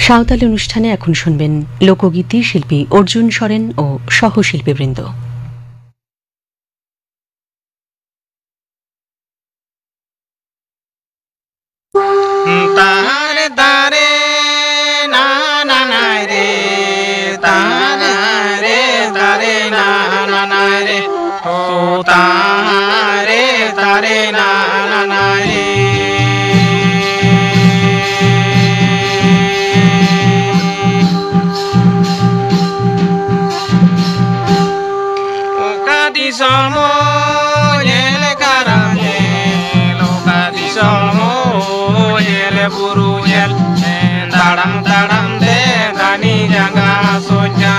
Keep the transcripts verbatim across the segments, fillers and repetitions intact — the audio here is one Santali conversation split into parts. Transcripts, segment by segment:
সাঁওতালি অনুষ্ঠানে এখন শুনবেন লোকগীতি শিল্পী অর্জুন সরেন ও সহশিল্পীবৃন্দ। তারে তারে না না নাই রে, তারে তারে না না নাই রে, ও তারে তারে না না নাই রে। ᱚᱠᱟ ᱫᱤᱥᱚᱢ ᱧᱮᱞ ᱠᱟᱨᱟᱢ ᱧᱮᱞ, ᱚᱠᱟ ᱫᱤᱥᱚᱢ ᱧᱮᱞ ᱵᱩᱨᱩ ᱧᱮᱞ, ᱛᱟᱲᱟᱢ ᱛᱟᱲᱟᱢ ᱛᱮ ᱫᱟᱹᱱᱤ ᱡᱟᱸᱜᱟ ᱥᱚᱡᱟ᱾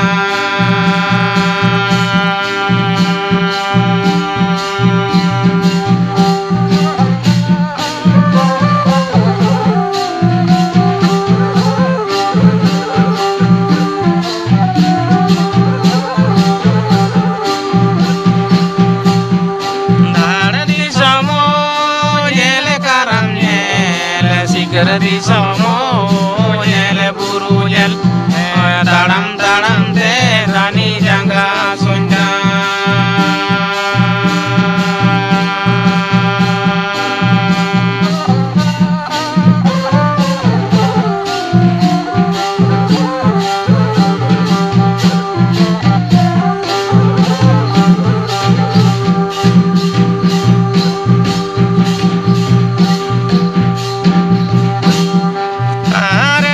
ᱫᱷᱟᱲ ᱫᱤᱥᱚᱢ ᱧᱮᱞ ᱠᱟᱨᱟᱢ ᱧᱮᱞ, ᱥᱤᱠᱟᱹᱨ ᱫᱤᱥᱚᱢ ᱧᱮᱞ ᱵᱩᱨᱩ ᱧᱮᱞ, ᱛᱟᱲᱟᱢ ᱛᱟᱲᱟᱢ ᱛᱮ ᱨᱟᱱᱤ ᱡᱟᱸᱜᱟ ᱥᱚᱧᱡᱟ᱾ ᱟᱨ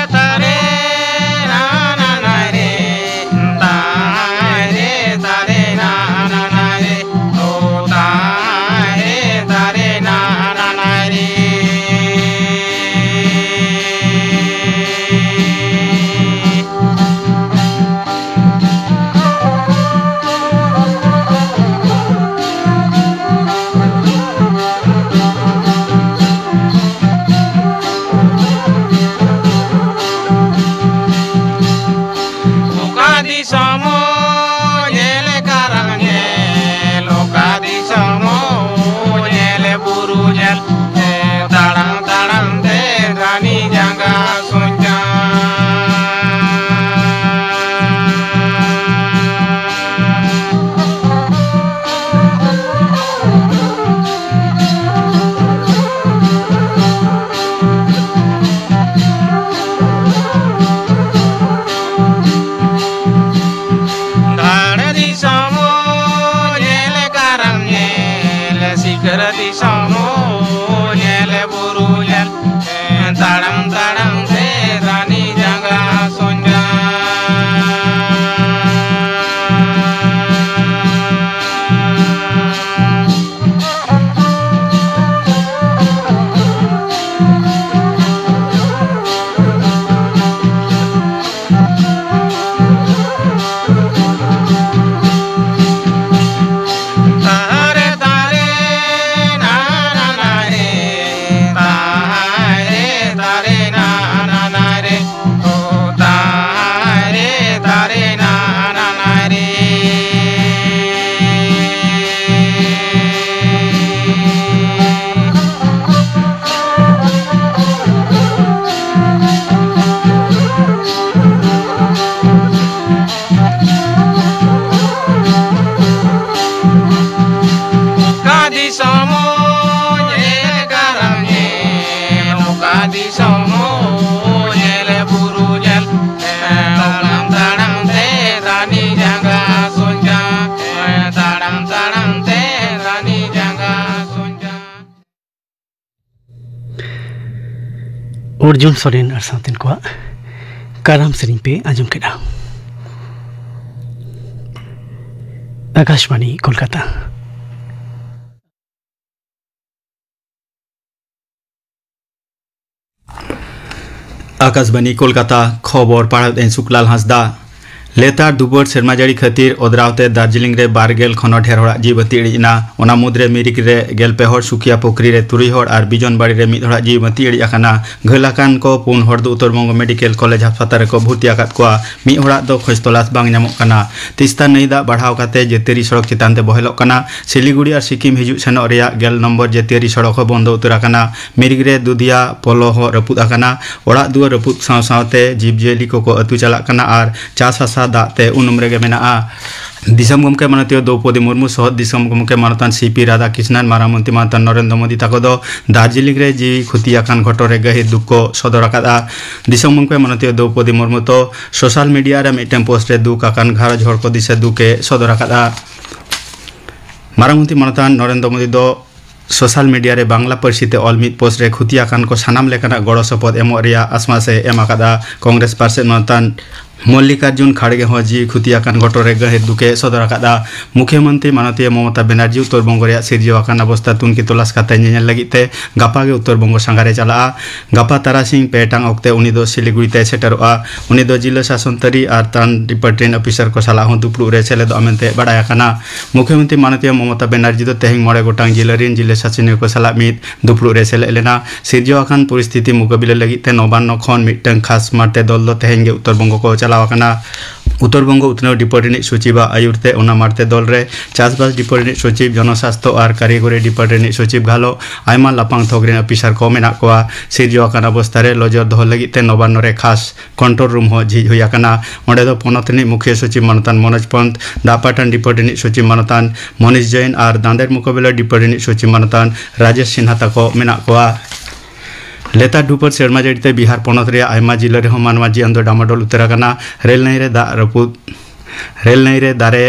ᱫᱤᱥᱚᱢ ᱦᱚᱸ ᱧᱮᱞ ᱵᱩᱨᱩ ᱧᱮᱞ, ᱛᱟᱲᱟᱢ ᱛᱟᱲᱟᱢ ᱛᱮ ᱨᱟᱱᱤ ᱡᱟᱸᱜᱟ ᱥᱚᱧᱡᱟ, ᱛᱟᱲᱟᱢ ᱛᱟᱲᱟᱢ ᱛᱮ ᱨᱟᱱᱤ ᱡᱟᱸᱜᱟ ᱥᱚᱧᱡᱟ᱾ ᱚᱨᱡᱩᱱ ᱥᱚᱨᱮᱱ ᱟᱨ ᱥᱟᱶᱛᱮᱱ ᱠᱚᱣᱟᱜ ᱠᱟᱨᱟᱢ ᱥᱮᱨᱮᱧ ᱯᱮ ᱟᱸᱡᱚᱢ ᱠᱮᱫᱟ᱾ ᱟᱠᱟᱥᱵᱟᱬᱤ ᱠᱳᱞᱠᱟᱛᱟ᱾ ᱟᱠᱟᱥᱵᱟᱬᱤ ᱠᱳᱞᱠᱟᱛᱟ, ᱠᱷᱚᱵᱚᱨ ᱯᱟᱲᱦᱟᱣᱮᱫᱟᱹᱧ ᱥᱩᱠᱞᱟᱞ ᱦᱟᱸᱥᱫᱟ᱾ ᱞᱮᱛᱟᱲ ᱫᱩᱵᱟᱹᱲ ᱥᱮᱨᱢᱟ ᱡᱟᱹᱲᱤ ᱠᱷᱟᱹᱛᱤᱨ ᱚᱫᱽᱨᱟᱣ ᱛᱮ ᱫᱟᱨᱡᱤᱞᱤᱝ ᱨᱮ ᱵᱟᱨ ᱜᱮᱞ ᱠᱷᱚᱱ ᱦᱚᱸ ᱰᱷᱮᱨ ᱦᱚᱲᱟᱜ ᱡᱤᱣᱤ ᱵᱟᱹᱛᱤ ᱤᱲᱤᱡ ᱮᱱᱟ᱾ ᱚᱱᱟ ᱢᱩᱫᱽᱨᱮ ᱢᱤᱨᱤᱠ ᱨᱮ ᱜᱮᱞ ᱯᱮ ᱦᱚᱲ, ᱥᱩᱠᱤᱭᱟ ᱯᱩᱠᱷᱨᱤ ᱨᱮ ᱛᱩᱨᱩᱭ ᱦᱚᱲ ᱟᱨ ᱵᱤᱡᱚᱱ ᱵᱟᱲᱤ ᱨᱮ ᱢᱤᱫ ᱦᱚᱲᱟᱜ ᱡᱤᱣᱤ ᱵᱟᱹᱛᱤ ᱤᱲᱤᱡ ᱟᱠᱟᱱᱟ᱾ ᱜᱷᱟᱹᱞ ᱟᱠᱟᱱ ᱠᱚ ᱯᱩᱱ ᱦᱚᱲ ᱫᱚ ᱩᱛᱛᱚᱨ ᱵᱚᱝᱜᱚ ᱢᱮᱰᱤᱠᱮᱞ ᱠᱚᱞᱮᱡᱽ ᱦᱟᱥᱯᱟᱛᱟᱞ ᱨᱮᱠᱚ ᱵᱷᱚᱨᱛᱤ ᱟᱠᱟᱫ ᱠᱚᱣᱟ᱾ ᱢᱤᱫ ᱦᱚᱲᱟᱜ ᱫᱚ ᱠᱷᱚᱡᱽ ᱛᱚᱞᱟᱥ ᱵᱟᱝ ᱧᱟᱢᱚᱜ ᱠᱟᱱᱟ᱾ ᱛᱤᱥᱛᱟ ᱱᱟᱹᱭ ᱫᱟᱜ ᱵᱟᱲᱦᱟᱣ ᱠᱟᱛᱮ ᱡᱟᱹᱛᱤᱭᱟᱹᱨᱤ ᱥᱚᱲᱚᱠ ᱪᱮᱛᱟᱱ ᱛᱮ ᱵᱚᱦᱮᱞᱚᱜ ᱠᱟᱱᱟ᱾ ᱥᱤᱞᱤᱜᱩᱲᱤ ᱟᱨ ᱥᱤᱠᱤᱢ ᱦᱤᱡᱩᱜ ᱥᱮᱱᱚᱜ ᱨᱮᱭᱟᱜ ᱜᱮᱞ ᱱᱚᱢᱵᱚᱨ ᱡᱟᱹᱛᱤᱭᱟᱹᱨᱤ ᱥᱚᱲᱚᱠ ᱦᱚᱸ ᱵᱚᱱᱫᱚ ᱩᱛᱟᱹᱨ ᱟᱠᱟᱱᱟ᱾ ᱢᱤᱨᱤᱠ ᱨᱮ ᱫᱩᱫᱤᱭᱟ ᱯᱳᱞᱳ ᱦᱚᱸ ᱨᱟᱹᱯᱩᱫ ᱟᱠᱟᱱᱟ᱾ ᱚᱲᱟᱜ ᱫᱩᱣᱟᱹᱨ ᱨᱟᱹᱯᱩᱫ ᱥᱟᱶ ᱥᱟᱶᱛᱮ ᱡᱤᱵᱽᱼᱡᱤᱭᱟᱹᱞᱤ ᱠᱚᱠᱚ ᱟᱹᱛᱩ ᱪᱟᱞᱟᱜ ᱠᱟᱱᱟ ᱟᱨ ᱪᱟᱥ ᱦᱟᱥᱟ ᱫᱟᱜ ᱛᱮ ᱩᱱᱩᱢ ᱨᱮᱜᱮ ᱢᱮᱱᱟᱜᱼᱟ᱾ ᱫᱤᱥᱚᱢ ᱜᱚᱢᱠᱮ ᱢᱟᱱᱚᱛᱤᱭᱟᱹ ᱫᱨᱚᱣᱯᱚᱫᱤ ᱢᱩᱨᱢᱩ ᱥᱚᱦᱚᱫ ᱫᱤᱥᱚᱢ ᱜᱚᱢᱠᱮ ᱢᱟᱱᱚᱛᱟᱱ ᱥᱤ ᱯᱤ ᱨᱟᱫᱷᱟᱠᱨᱤᱥᱱᱟᱱ, ᱢᱟᱨᱟᱝ ᱢᱚᱱᱛᱨᱤ ᱢᱟᱱᱚᱛᱟᱱ ᱱᱚᱨᱮᱱᱫᱨᱚ ᱢᱳᱫᱤ ᱛᱟᱠᱚ ᱫᱚ ᱫᱟᱨᱡᱤᱞᱤᱝ ᱨᱮ ᱡᱤᱣᱤ ᱠᱷᱚᱛᱤ ᱟᱠᱟᱱ ᱜᱷᱚᱴᱚᱱ ᱨᱮ ᱜᱟᱹᱦᱤᱨ ᱫᱩᱠ ᱠᱚ ᱥᱚᱫᱚᱨ ᱟᱠᱟᱫᱼᱟ᱾ ᱫᱤᱥᱚᱢ ᱜᱚᱢᱠᱮ ᱢᱟᱱᱚᱛᱤᱭᱟᱹ ᱫᱨᱚᱣᱯᱚᱫᱤ ᱢᱩᱨᱢᱩ ᱫᱚ ᱥᱳᱥᱟᱞ ᱢᱤᱰᱤᱭᱟ ᱨᱮ ᱢᱤᱫᱴᱟᱝ ᱯᱳᱥᱴ ᱨᱮ ᱫᱩᱠ ᱟᱠᱟᱱ ᱜᱷᱟᱨᱚᱸᱡᱽ ᱦᱚᱲ ᱠᱚ ᱫᱤᱥᱟᱹ ᱫᱩᱠ ᱮ ᱥᱚᱫᱚᱨ ᱟᱠᱟᱫᱼᱟ᱾ ᱢᱟᱨᱟᱝ ᱢᱚᱱᱛᱨᱤ ᱢᱟᱱᱚᱛᱟᱱ ᱱᱚᱨᱮᱱᱫᱨᱚ ᱢᱳᱫᱤ ᱫᱚ ᱥᱳᱥᱟᱞ ᱢᱤᱰᱤᱭᱟ ᱨᱮ ᱵᱟᱝᱞᱟ ᱯᱟᱹᱨᱥᱤ ᱛᱮ ᱚᱞ ᱢᱤᱫ ᱯᱳᱥᱴ ᱨᱮ ᱠᱷᱚᱛᱤ ᱟᱠᱟᱱ ᱠᱚ ᱥᱟᱱᱟᱢ ᱞᱮᱠᱟᱱᱟᱜ ᱜᱚᱲᱚ ᱥᱚᱯᱚᱦᱚᱫ ᱮᱢᱚᱜ ᱨᱮᱭᱟᱜ ᱟᱥᱢᱟᱥ ᱮ ᱮᱢ ᱟᱠᱟᱫᱟ᱾ ᱠᱚᱝᱜᱨᱮᱥ ᱯᱟᱨᱥᱮᱛ ᱢᱟᱱᱚᱛᱟᱱ ᱢᱚᱞᱞᱤᱠᱟᱨᱡᱩᱱ ᱠᱷᱟᱲᱜᱮ ᱦᱚᱸ ᱡᱤᱣᱤ ᱠᱷᱚᱛᱤ ᱟᱠᱟᱱ ᱜᱷᱚᱴᱚᱱ ᱨᱮ ᱜᱟᱹᱦᱤᱨ ᱫᱩᱠ ᱮ ᱥᱚᱫᱚᱨ ᱟᱠᱟᱫᱟ᱾ ᱢᱩᱠᱷᱭᱚᱢᱚᱱᱛᱨᱤ ᱢᱟᱱᱚᱛᱤᱭᱟᱹ ᱢᱚᱢᱚᱛᱟ ᱵᱮᱱᱟᱨᱡᱤ ᱩᱛᱛᱚᱨ ᱵᱚᱝᱜᱚ ᱨᱮᱭᱟᱜ ᱥᱤᱨᱡᱟᱹᱣ ᱟᱠᱟᱱ ᱚᱵᱚᱥᱛᱟ ᱛᱩᱱᱠᱷᱤ ᱛᱚᱞᱟᱥ ᱠᱟᱛᱮ ᱧᱮᱧᱮᱞ ᱞᱟᱹᱜᱤᱫ ᱛᱮ ᱜᱟᱯᱟ ᱜᱮ ᱩᱛᱛᱚᱨ ᱵᱚᱝᱜᱚ ᱥᱟᱸᱜᱷᱟᱨ ᱮ ᱪᱟᱞᱟᱜᱼᱟ᱾ ᱜᱟᱯᱟ ᱛᱟᱨᱟᱥᱤᱧ ᱯᱮ ᱴᱟᱲᱟᱝ ᱚᱠᱛᱮ ᱩᱱᱤ ᱫᱚ ᱥᱤᱞᱤᱜᱩᱲᱤ ᱛᱮᱭ ᱥᱮᱴᱮᱨᱚᱜᱼᱟ᱾ ᱩᱱᱤ ᱫᱚ ᱡᱤᱞᱟᱹ ᱥᱟᱥᱚᱱ ᱛᱟᱹᱨᱤ ᱟᱨ ᱛᱟᱱ ᱰᱤᱯᱟᱨᱴᱢᱮᱱᱴ ᱚᱯᱷᱤᱥᱟᱨ ᱠᱚ ᱥᱟᱞᱟᱜ ᱦᱚᱸ ᱫᱩᱯᱲᱩᱵ ᱨᱮ ᱥᱮᱞᱮᱫᱚᱜᱼᱟ ᱢᱮᱱᱛᱮ ᱵᱟᱰᱟᱭ ᱟᱠᱟᱱᱟ᱾ ᱢᱩᱠᱷᱭᱚᱢᱚᱱᱛᱨᱤ ᱢᱟᱱᱚᱛᱤᱭᱟᱹ ᱢᱚᱢᱚᱛᱟ ᱵᱮᱱᱟᱨᱡᱤ ᱫᱚ ᱛᱮᱦᱮᱧ ᱢᱚᱬᱮ ᱜᱚᱴᱟᱝ ᱡᱤᱞᱟᱹ ᱨᱤᱱ ᱡᱤᱞᱟᱹ ᱥᱟᱥᱚᱱᱤᱭᱟᱹ ᱠᱚ ᱥᱟᱞᱟᱜ ᱢᱤᱫ ᱫᱩᱯᱲᱩᱵ ᱨᱮ ᱥᱮᱞᱮᱫ ᱞᱮᱱᱟ᱾ ᱥᱤᱨᱡᱟᱹᱣ ᱟᱠᱟᱱ ᱯᱚᱨᱤᱥᱛᱷᱤᱛᱤ ᱢᱩᱠᱟᱹᱵᱤᱞᱟ ᱞᱟᱹᱜᱤᱫ ᱛᱮ ᱱᱚᱵᱟᱱᱱᱚ ᱠᱷᱚᱱ ᱢᱤᱫᱴᱟᱝ ᱠᱷᱟᱥ ᱢᱟᱨᱛᱮ ᱫᱚᱞ ᱫᱚ ᱛᱮᱦᱮᱧ ᱜᱮ ᱩᱛᱛᱚᱨ ᱵᱚᱝᱜᱚ ᱠᱚ ᱪᱟᱞᱟᱣ ᱟᱠᱟᱱᱟ᱾ ᱩᱛᱛᱚᱨ ᱵᱚᱝᱜᱚ ᱩᱛᱱᱟᱹᱣ ᱰᱤᱯᱟᱨᱴᱢᱮᱱᱴ ᱨᱤᱱᱤᱡ ᱥᱚᱪᱤᱵᱟᱜ ᱟᱹᱭᱩᱨ ᱛᱮ ᱚᱱᱟ ᱢᱟᱨᱛᱮ ᱫᱚᱞ ᱨᱮ ᱪᱟᱥᱵᱟᱥ ᱰᱤᱯᱟᱨᱴᱢᱮᱱᱴ ᱨᱤᱱᱤᱡ ᱥᱚᱪᱤᱵ, ᱡᱚᱱᱚᱥᱟᱥᱛᱷᱚ ᱟᱨ ᱠᱟᱹᱨᱤᱜᱚᱨᱤ ᱰᱤᱯᱟᱨᱴᱢᱮᱱᱴ ᱨᱤᱱᱤᱡ ᱥᱚᱪᱤᱵ ᱜᱷᱟᱞᱚ ᱟᱭᱢᱟ ᱞᱟᱯᱷᱟᱝ ᱛᱷᱚᱠ ᱨᱤᱱ ᱚᱯᱷᱤᱥᱟᱨ ᱠᱚ ᱢᱮᱱᱟᱜ ᱠᱚᱣᱟ᱾ ᱥᱤᱨᱡᱟᱹᱣ ᱟᱠᱟᱱ ᱚᱵᱚᱥᱛᱷᱟ ᱨᱮ ᱞᱚᱡᱚᱨ ᱫᱚᱦᱚ ᱞᱟᱹᱜᱤᱫ ᱛᱮ ᱱᱚᱵᱟᱱᱱᱚ ᱨᱮ ᱠᱷᱟᱥ ᱠᱚᱱᱴᱨᱳᱞ ᱨᱩᱢ ᱦᱚᱸ ᱡᱷᱤᱡ ᱦᱩᱭ ᱟᱠᱟᱱᱟ᱾ ᱚᱸᱰᱮ ᱫᱚ ᱯᱚᱱᱚᱛ ᱨᱤᱱᱤᱡ ᱢᱩᱠᱷᱭᱟᱹ ᱥᱚᱪᱤᱵᱽ ᱢᱟᱱᱚᱛᱟᱱ ᱢᱚᱱᱳᱡᱽ ᱯᱚᱱᱛ, ᱫᱟᱜ ᱯᱟᱴᱟᱱ ᱰᱤᱯᱟᱨᱴᱢᱮᱱᱴ ᱨᱤᱱᱤᱡ ᱥᱚᱪᱤᱵᱽ ᱢᱟᱱᱚᱛᱟᱱ ᱢᱚᱱᱤᱥ ᱡᱚᱭᱱ ᱟᱨ ᱫᱟᱸᱫᱮᱨ ᱢᱩᱠᱟᱹᱵᱮᱞᱟ ᱰᱤᱯᱟᱨᱴᱢᱮᱱᱴ ᱨᱤᱱᱤᱡ ᱥᱚᱪᱤᱵᱽ ᱢᱟᱱᱚᱛᱟᱱ ᱨᱟᱡᱮᱥ ᱥᱤᱱᱦᱟ ᱛᱟᱠᱚ ᱢᱮᱱᱟᱜ ᱠᱚᱣᱟ᱾ ᱞᱮᱛᱟᱲ ᱰᱩᱵᱟᱹ ᱥᱮᱨᱢᱟ ᱡᱟᱹᱲᱤ ᱛᱮ ᱵᱤᱦᱟᱨ ᱯᱚᱱᱚᱛ ᱨᱮᱭᱟᱜ ᱟᱭᱢᱟ ᱡᱤᱞᱟᱹ ᱨᱮᱦᱚᱸ ᱢᱟᱱᱣᱟ ᱡᱤᱭᱚᱱ ᱫᱚ ᱰᱟᱢᱟᱰᱳᱞ ᱩᱛᱟᱹᱨ ᱟᱠᱟᱱᱟ᱾ ᱨᱮᱞ ᱱᱟᱹᱭ ᱨᱮ ᱫᱟᱜ ᱨᱟᱹᱯᱩᱫ, ᱨᱮᱞ ᱱᱟᱹᱭ ᱨᱮ ᱫᱟᱨᱮ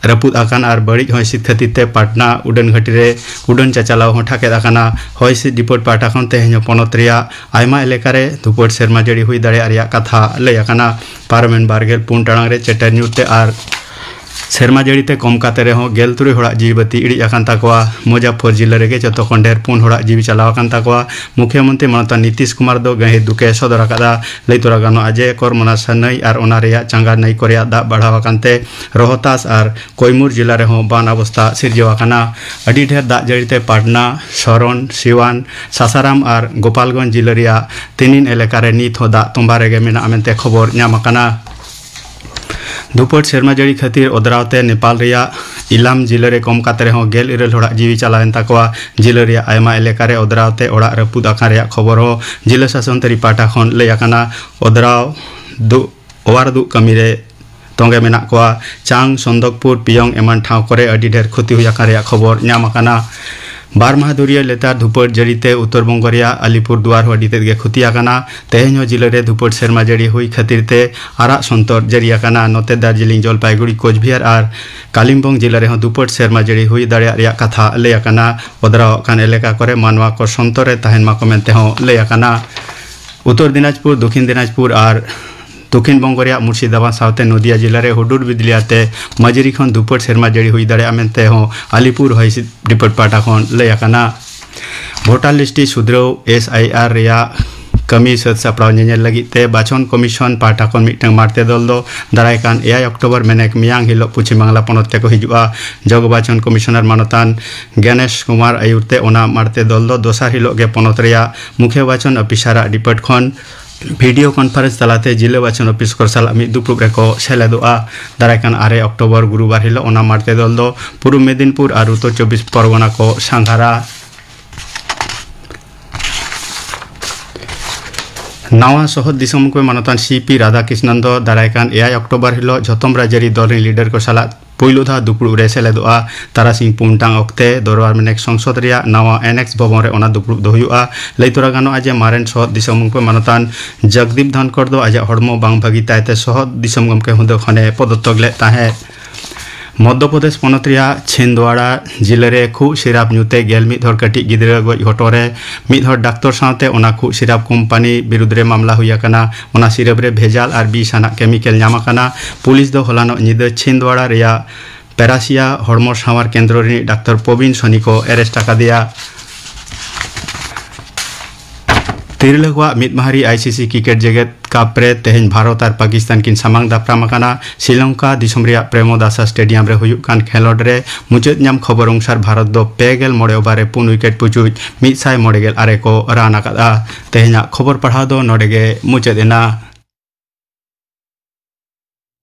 ᱨᱟᱹᱯᱩᱫ ᱟᱠᱟᱱ ᱟᱨ ᱵᱟᱹᱲᱤᱡ ᱦᱚᱭ ᱦᱤᱸᱥᱤᱫ ᱠᱷᱟᱹᱛᱤᱨ ᱛᱮ ᱯᱟᱴᱱᱟ ᱩᱰᱟᱹᱱ ᱜᱷᱟᱹᱴᱤ ᱨᱮ ᱩᱰᱟᱹᱱ ᱪᱟᱪᱟᱞᱟᱣ ᱦᱚᱸ ᱴᱷᱟᱠᱮᱫ ᱟᱠᱟᱱᱟ᱾ ᱦᱚᱭ ᱦᱤᱸᱥᱤᱫ ᱰᱤᱯᱟᱨᱴ ᱯᱟᱦᱴᱟ ᱠᱷᱚᱱ ᱛᱮᱦᱮᱧ ᱦᱚᱸ ᱯᱚᱱᱚᱛ ᱨᱮᱭᱟᱜ ᱟᱭᱢᱟ ᱮᱞᱟᱠᱟ ᱨᱮ ᱫᱷᱩᱯᱟᱹᱲ ᱥᱮᱨᱢᱟ ᱡᱟᱹᱲᱤ ᱦᱩᱭ ᱫᱟᱲᱮᱭᱟᱜ ᱨᱮᱭᱟᱜ ᱠᱟᱛᱷᱟ ᱞᱟᱹᱭ ᱟᱠᱟᱱᱟ᱾ ᱯᱟᱨᱚᱢᱮᱱ ᱵᱟᱨ ᱜᱮᱞ ᱯᱩᱱ ᱴᱟᱲᱟᱝ ᱨᱮ ᱪᱮᱴᱮᱨ ᱧᱩᱨ ᱛᱮ ᱟᱨ ᱥᱮᱨᱢᱟ ᱡᱟᱹᱲᱤ ᱛᱮ ᱠᱚᱢ ᱠᱟᱛᱮ ᱨᱮᱦᱚᱸ ᱜᱮᱞ ᱛᱩᱨᱩᱭ ᱦᱚᱲᱟᱜ ᱡᱤᱣᱤ ᱵᱟᱹᱛᱤ ᱤᱲᱤᱡ ᱟᱠᱟᱱ ᱛᱟᱠᱚᱣᱟ᱾ ᱢᱩᱡᱟᱯᱷᱚᱨ ᱡᱤᱞᱟᱹ ᱨᱮᱜᱮ ᱡᱚᱛᱚ ᱠᱷᱚᱱ ᱰᱷᱮᱨ ᱯᱩᱱ ᱦᱚᱲᱟᱜ ᱡᱤᱣᱤ ᱪᱟᱞᱟᱣ ᱟᱠᱟᱱ ᱛᱟᱠᱚᱣᱟ᱾ ᱢᱩᱠᱷᱭᱚᱢᱚᱱᱛᱨᱤ ᱢᱟᱱᱚᱛᱟᱱ ᱱᱤᱛᱤᱥ ᱠᱩᱢᱟᱨ ᱫᱚ ᱜᱟᱹᱦᱤᱨ ᱫᱩᱠ ᱮ ᱥᱚᱫᱚᱨ ᱟᱠᱟᱫᱟ᱾ ᱞᱟᱹᱭ ᱛᱚᱨᱟ ᱜᱟᱱᱚᱜᱼᱟ ᱡᱮ ᱠᱚᱨᱢᱚᱱᱟᱥᱟ ᱱᱟᱹᱭ ᱟᱨ ᱚᱱᱟ ᱨᱮᱭᱟᱜ ᱪᱟᱸᱜᱟ ᱱᱟᱹᱭ ᱠᱚ ᱨᱮᱭᱟᱜ ᱫᱟᱜ ᱵᱟᱲᱦᱟᱣ ᱟᱠᱟᱱ ᱛᱮ ᱨᱚᱦᱚᱛᱟᱥ ᱟᱨ ᱠᱚᱭᱢᱩᱨ ᱡᱤᱞᱟ ᱨᱮᱦᱚᱸ ᱵᱟᱱ ᱚᱵᱚᱥᱛᱟ ᱥᱤᱨᱡᱟᱹᱣ ᱟᱠᱟᱱᱟ᱾ ᱟᱹᱰᱤ ᱰᱷᱮᱨ ᱫᱟᱜ ᱡᱟᱹᱲᱤ ᱛᱮ ᱯᱟᱴᱱᱟ, ᱥᱚᱨᱚᱱ, ᱥᱤᱣᱟᱱ, ᱥᱟᱥᱟᱨᱟᱢ ᱟᱨ ᱜᱳᱯᱟᱞᱜᱚᱸᱡᱽ ᱡᱤᱞᱟᱹ ᱨᱮᱭᱟᱜ ᱛᱤᱱᱤᱱ ᱮᱞᱟᱠᱟ ᱨᱮ ᱱᱤᱛ ᱦᱚᱸ ᱫᱟᱜ ᱛᱚᱸᱵᱟ ᱨᱮᱜᱮ ᱢᱮᱱᱟᱜ ᱢᱮᱱᱛᱮ ᱠᱷᱚᱵᱚᱨ ᱧᱟᱢ ᱟᱠᱟᱱᱟ᱾ ᱫᱷᱩᱯᱟᱹᱴ ᱥᱮᱨᱢᱟ ᱡᱟᱹᱲᱤ ᱠᱷᱟᱹᱛᱤᱨ ᱚᱫᱽᱨᱟᱣ ᱛᱮ ᱱᱮᱯᱟᱞ ᱨᱮᱭᱟᱜ ᱤᱞᱟᱢ ᱡᱤᱞᱟᱹ ᱨᱮ ᱠᱚᱢ ᱠᱟᱛᱮ ᱨᱮᱦᱚᱸ ᱜᱮᱞ ᱤᱨᱟᱹᱞ ᱦᱚᱲᱟᱜ ᱡᱤᱣᱤ ᱪᱟᱞᱟᱣᱮᱱ ᱛᱟᱠᱚᱣᱟ᱾ ᱡᱤᱞᱟᱹ ᱨᱮᱭᱟᱜ ᱟᱭᱢᱟ ᱮᱞᱟᱠᱟ ᱨᱮ ᱚᱫᱽᱨᱟᱣ ᱛᱮ ᱚᱲᱟᱜ ᱨᱟᱹᱯᱩᱫ ᱟᱠᱟᱱ ᱨᱮᱭᱟᱜ ᱠᱷᱚᱵᱚᱨ ᱦᱚᱸ ᱡᱤᱞᱟᱹ ᱥᱟᱥᱚᱱ ᱛᱟᱹᱨᱤ ᱯᱟᱦᱴᱟ ᱠᱷᱚᱱ ᱞᱟᱹᱭ ᱟᱠᱟᱱᱟ᱾ ᱚᱫᱽᱨᱟᱣ ᱫᱩᱜ, ᱚᱣᱟᱨ ᱫᱩᱜ ᱠᱟᱹᱢᱤ ᱨᱮ ᱛᱚᱸᱜᱮ ᱢᱮᱱᱟᱜ ᱠᱚᱣᱟ᱾ ᱪᱟᱝ, ᱥᱚᱱᱫᱚᱠᱯᱩᱨ, ᱯᱤᱭᱚᱝ ᱮᱢᱟᱱ ᱴᱷᱟᱶ ᱠᱚᱨᱮ ᱟᱹᱰᱤ ᱰᱷᱮᱨ ᱠᱷᱚᱛᱤ ᱦᱩᱭ ᱟᱠᱟᱱ ᱨᱮᱭᱟᱜ ᱠᱷᱚᱵᱚᱨ ᱧᱟᱢ ᱟᱠᱟᱱᱟ᱾ ᱵᱟᱨ ᱢᱟᱦᱟ ᱫᱷᱩᱨᱤᱭᱟᱹ ᱞᱮᱛᱟᱲ ᱫᱷᱩᱯᱟᱹᱴ ᱡᱟᱹᱲᱤ ᱛᱮ ᱩᱛᱛᱚᱨ ᱵᱚᱝᱜᱚ ᱨᱮᱭᱟᱜ ᱟᱞᱤᱯᱩᱨ ᱫᱩᱣᱟᱨ ᱦᱚᱸ ᱟᱹᱰᱤ ᱛᱮᱫ ᱜᱮ ᱠᱷᱚᱛᱤ ᱟᱠᱟᱱᱟ᱾ ᱛᱮᱦᱮᱧ ᱦᱚᱸ ᱡᱤᱞᱟᱹ ᱨᱮ ᱫᱷᱩᱯᱟᱹᱴ ᱥᱮᱨᱢᱟ ᱡᱟᱹᱲᱤ ᱦᱩᱭ ᱠᱷᱟᱹᱛᱤᱨ ᱛᱮ ᱟᱨᱟᱜ ᱥᱚᱱᱛᱚᱨ ᱡᱟᱹᱨᱤ ᱟᱠᱟᱱᱟ᱾ ᱱᱚᱛᱮ ᱫᱟᱨᱡᱤᱞᱤᱝ, ᱡᱚᱞᱯᱟᱭᱜᱩᱲᱤ, ᱠᱳᱪᱵᱤᱦᱟᱨ ᱟᱨ ᱠᱟᱞᱤᱢᱯᱚᱝ ᱡᱤᱞᱟᱹ ᱨᱮᱦᱚᱸ ᱫᱷᱩᱯᱟᱹᱴ ᱥᱮᱨᱢᱟ ᱡᱟᱹᱲᱤ ᱦᱩᱭ ᱫᱟᱲᱮᱭᱟᱜ ᱨᱮᱭᱟᱜ ᱠᱟᱛᱷᱟ ᱞᱟᱹᱭ ᱟᱠᱟᱱᱟ᱾ ᱚᱫᱽᱨᱟᱣ ᱟᱠᱟᱱ ᱮᱞᱟᱠᱟ ᱠᱚᱨᱮ ᱢᱟᱱᱣᱟ ᱠᱚ ᱥᱚᱱᱛᱚᱨ ᱨᱮ ᱛᱟᱦᱮᱱ ᱢᱟᱠᱚ ᱢᱮᱱᱛᱮ ᱦᱚᱸ ᱞᱟᱹᱭ ᱟᱠᱟᱱᱟ᱾ ᱩᱛᱛᱚᱨ ᱫᱤᱱᱟᱡᱽᱯᱩᱨ, ᱫᱚᱠᱷᱤᱱ ᱫᱤᱱᱟᱡᱽᱯᱩᱨ ᱟᱨ ᱫᱚᱠᱷᱤᱱ ᱵᱚᱝᱜᱚ ᱨᱮᱭᱟᱜ ᱢᱩᱨᱥᱤᱫᱟᱵᱟᱫᱽ ᱥᱟᱶᱛᱮ ᱱᱚᱫᱤᱭᱟ ᱡᱤᱞᱟ ᱨᱮ ᱦᱩᱰᱩᱨ ᱵᱤᱡᱽᱞᱤ ᱟᱛᱮ ᱢᱟᱹᱡᱽᱨᱤ ᱠᱷᱚᱱ ᱫᱷᱩᱯᱟᱹᱴ ᱥᱮᱨᱢᱟ ᱡᱟᱹᱲᱤ ᱦᱩᱭ ᱫᱟᱲᱮᱭᱟᱜᱼᱟ ᱢᱮᱱᱛᱮ ᱦᱚᱸ ᱟᱞᱤᱯᱩᱨ ᱦᱚᱭ ᱦᱤᱸᱥᱤᱫ ᱰᱤᱯᱟᱨᱴ ᱯᱟᱦᱴᱟ ᱠᱷᱚᱱ ᱞᱟᱹᱭ ᱟᱠᱟᱱᱟ᱾ ᱵᱷᱳᱴᱟᱨ ᱞᱤᱥᱴ ᱥᱩᱫᱷᱨᱟᱹᱣ, ᱮᱥ ᱟᱭ ᱟᱨ, ᱨᱮᱭᱟᱜ ᱠᱟᱹᱢᱤ ᱥᱟᱹᱛ ᱥᱟᱯᱲᱟᱣ ᱧᱮᱧᱮᱞ ᱞᱟᱹᱜᱤᱫ ᱛᱮ ᱵᱟᱪᱷᱚᱱ ᱠᱚᱢᱤᱥᱚᱱ ᱯᱟᱦᱴᱟ ᱠᱷᱚᱱ ᱢᱤᱫᱴᱟᱝ ᱢᱟᱬᱛᱮ ᱫᱚᱞ ᱫᱚ ᱫᱟᱨᱟᱭ ᱠᱟᱱ ᱮᱭᱟᱭ ᱚᱠᱴᱳᱵᱚᱨ, ᱢᱮᱱᱮᱠ ᱢᱮᱭᱟᱝ ᱦᱤᱞᱳᱜ ᱯᱚᱪᱷᱤᱢ ᱵᱟᱝᱞᱟ ᱯᱚᱱᱚᱛ ᱛᱮᱠᱚ ᱦᱤᱡᱩᱜᱼᱟ᱾ ᱡᱚᱜᱚ ᱵᱟᱪᱷᱚᱱ ᱠᱚᱢᱤᱥᱚᱱᱟᱨ ᱢᱟᱱᱚᱛᱟᱱ ᱜᱮᱱᱮᱥ ᱠᱩᱢᱟᱨ ᱟᱭᱩᱨ ᱛᱮ ᱚᱱᱟ ᱢᱟᱬᱛᱮ ᱫᱚᱞ ᱫᱚ ᱫᱚᱥᱟᱨ ᱦᱤᱞᱳᱜ ᱜᱮ ᱯᱚᱱᱚᱛ ᱨᱮᱭᱟᱜ ᱢᱩᱠᱷᱭᱟᱹ ᱵᱟᱪᱷᱚᱱ ᱚᱯᱷᱤᱥᱟᱨᱟᱜ ᱰᱤᱯᱟᱨᱴ ᱠᱷᱚᱱ ᱵᱷᱤᱰᱤᱭᱳ ᱠᱚᱱᱯᱷᱟᱨᱮᱱᱥ ᱛᱟᱞᱟᱛᱮ ᱡᱤᱞᱟᱹ ᱵᱟᱪᱷᱚᱱ ᱚᱯᱷᱤᱥ ᱠᱚ ᱥᱟᱞᱟᱜ ᱢᱤᱫ ᱫᱩᱯᱲᱩᱵ ᱨᱮᱠᱚ ᱥᱮᱞᱮᱫᱚᱜᱼᱟ᱾ ᱫᱟᱨᱟᱭ ᱠᱟᱱ ᱟᱨᱮ ᱚᱠᱴᱳᱵᱚᱨ ᱜᱩᱨᱩᱵᱟᱨ ᱦᱤᱞᱳᱜ ᱚᱱᱟ ᱢᱟᱬᱛᱮ ᱫᱚᱞ ᱫᱚ ᱯᱩᱨᱩᱵ ᱢᱮᱫᱤᱱᱯᱩᱨ ᱟᱨ ᱩᱛᱛᱚᱨ ᱪᱚᱵᱵᱤᱥ ᱯᱚᱨᱜᱚᱱᱟ ᱠᱚ ᱥᱟᱸᱜᱷᱟᱨᱟ᱾ ᱱᱟᱣᱟ ᱥᱚᱦᱚᱫ ᱫᱤᱥᱚᱢ ᱠᱚ ᱢᱟᱱᱚᱛᱟᱱ ᱥᱤ ᱯᱤ ᱨᱟᱫᱷᱟᱠᱨᱤᱥᱱᱚᱱ ᱫᱚ ᱫᱟᱨᱟᱭ ᱠᱟᱱ ᱮᱭᱟᱭ ᱚᱠᱴᱳᱵᱚᱨ ᱦᱤᱞᱳᱜ ᱡᱷᱚᱛᱚᱢ ᱨᱟᱡᱽᱟᱹᱨᱤ ᱫᱚᱞ ᱨᱤᱱ ᱞᱤᱰᱟᱨ ᱠᱚ ᱥᱟᱞᱟᱜ ᱯᱩᱭᱞᱩ ᱫᱷᱟᱣ ᱫᱩᱯᱲᱩᱵ ᱨᱮ ᱥᱮᱞᱮᱫᱚᱜᱼᱟ᱾ ᱛᱟᱨᱟᱥᱤᱧ ᱯᱩᱱ ᱴᱟᱲᱟᱝ ᱚᱠᱛᱮ ᱫᱚᱨᱵᱟᱨ ᱢᱮᱱᱮᱠ ᱥᱚᱝᱥᱚᱫ ᱨᱮᱭᱟᱜ ᱱᱟᱣᱟ ᱮᱱᱮᱠᱥ ᱵᱷᱚᱵᱚᱱ ᱨᱮ ᱚᱱᱟ ᱫᱩᱯᱲᱩᱵ ᱫᱚ ᱦᱩᱭᱩᱜᱼᱟ᱾ ᱞᱟᱹᱭ ᱛᱚᱨᱟ ᱜᱟᱱᱚᱜᱼᱟ ᱡᱮ ᱢᱟᱨᱮᱱ ᱥᱚᱦᱚᱫ ᱫᱤᱥᱚᱢ ᱜᱚᱢᱠᱮ ᱢᱟᱱᱚᱛᱟᱱ ᱡᱚᱜᱽᱫᱤᱯ ᱫᱷᱚᱱᱠᱚᱨ ᱫᱚ ᱟᱡᱟᱜ ᱦᱚᱲᱢᱚ ᱵᱟᱝ ᱵᱷᱟᱹᱜᱤ ᱛᱟᱭ ᱛᱮ ᱥᱚᱦᱚᱫ ᱫᱤᱥᱚᱢ ᱜᱚᱢᱠᱮ ᱦᱩᱫᱟᱹ ᱠᱷᱚᱱᱮ ᱯᱚᱫᱚᱛᱛᱚᱠ ᱞᱮᱫ ᱛᱟᱦᱮᱸᱫ᱾ ᱢᱚᱫᱽᱫᱷᱚ ᱯᱨᱚᱫᱮᱥ ᱯᱚᱱᱚᱛ ᱨᱮᱭᱟᱜ ᱪᱷᱤᱱᱫᱣᱟᱲᱟ ᱡᱤᱞᱟᱹ ᱨᱮ ᱠᱷᱩᱜ ᱥᱤᱨᱟᱯ ᱧᱩᱛᱮ ᱜᱮᱞ ᱢᱤᱫ ᱦᱚᱲ ᱠᱟᱹᱴᱤᱡ ᱜᱤᱫᱽᱨᱟᱹ ᱜᱚᱡ ᱜᱷᱚᱴᱚᱱ ᱨᱮ ᱢᱤᱫ ᱦᱚᱲ ᱰᱟᱠᱛᱚᱨ ᱥᱟᱶᱛᱮ ᱚᱱᱟ ᱠᱷᱩᱜ ᱥᱤᱨᱟᱯ ᱠᱳᱢᱯᱟᱱᱤ ᱵᱤᱨᱩᱫᱽ ᱨᱮ ᱢᱟᱢᱞᱟ ᱦᱩᱭ ᱟᱠᱟᱱᱟ᱾ ᱚᱱᱟ ᱥᱤᱨᱟᱯ ᱨᱮ ᱵᱷᱮᱡᱟᱞ ᱟᱨ ᱵᱤᱥ ᱟᱱᱟᱜ ᱠᱮᱢᱤᱠᱮᱞ ᱧᱟᱢ ᱟᱠᱟᱱᱟ᱾ ᱯᱩᱞᱤᱥ ᱫᱚ ᱦᱚᱞᱟᱱᱚᱜ ᱧᱤᱫᱟᱹ ᱪᱷᱤᱱᱫᱣᱟᱲᱟ ᱨᱮᱭᱟᱜ ᱯᱮᱨᱟᱥᱤᱭᱟ ᱦᱚᱲᱢᱚ ᱥᱟᱶᱟᱨ ᱠᱮᱱᱫᱨᱚ ᱨᱤᱱᱤᱡ ᱰᱟᱠᱛᱚᱨ ᱯᱚᱵᱤᱱ ᱥᱚᱱᱤ ᱠᱚ ᱮᱨᱮᱥᱴ ᱟᱠᱟᱫᱮᱭᱟ᱾ ᱛᱤᱨᱞᱟᱹ ᱠᱚᱣᱟᱜ ᱢᱤᱫ ᱢᱟᱦᱟᱨᱤ ᱟᱭᱥᱤᱥᱤ ᱠᱨᱤᱠᱮᱴ ᱡᱮᱜᱮᱛ ᱠᱟᱯ ᱨᱮ ᱛᱮᱦᱮᱧ ᱵᱷᱟᱨᱚᱛ ᱟᱨ ᱯᱟᱠᱤᱥᱛᱟᱱ ᱠᱤᱱ ᱥᱟᱢᱟᱝ ᱫᱟᱯᱨᱟᱢ ᱟᱠᱟᱱᱟ᱾ ᱥᱨᱤᱞᱚᱝᱠᱟ ᱫᱤᱥᱚᱢ ᱨᱮᱭᱟᱜ ᱯᱨᱮᱢᱚᱫᱟᱥᱟ ᱥᱴᱮᱰᱤᱭᱟᱢ ᱨᱮ ᱦᱩᱭᱩᱜ ᱠᱟᱱ ᱠᱷᱮᱞᱚᱸᱰ ᱨᱮ ᱢᱩᱪᱟᱹᱫ ᱧᱟᱢ ᱠᱷᱚᱵᱚᱨ ᱚᱱᱩᱥᱟᱨ ᱵᱷᱟᱨᱚᱛ ᱫᱚ ᱯᱮ ᱜᱮᱞ ᱢᱚᱬᱮ ᱳᱵᱷᱟᱨ ᱨᱮ ᱯᱩᱱ ᱣᱤᱠᱮᱴ ᱯᱩᱪᱩᱡ ᱢᱤᱫ ᱥᱟᱭ ᱢᱚᱬᱮ ᱜᱮᱞ ᱟᱨᱮ ᱠᱚ ᱨᱟᱱ ᱟᱠᱟᱫᱼᱟ᱾ ᱛᱮᱦᱮᱧᱟᱜ ᱠᱷᱚᱵᱚᱨ ᱯᱟᱲᱦᱟᱣ ᱫᱚ ᱱᱚᱰᱮ ᱜᱮ ᱢᱩᱪᱟᱹᱫ ᱮᱱᱟ᱾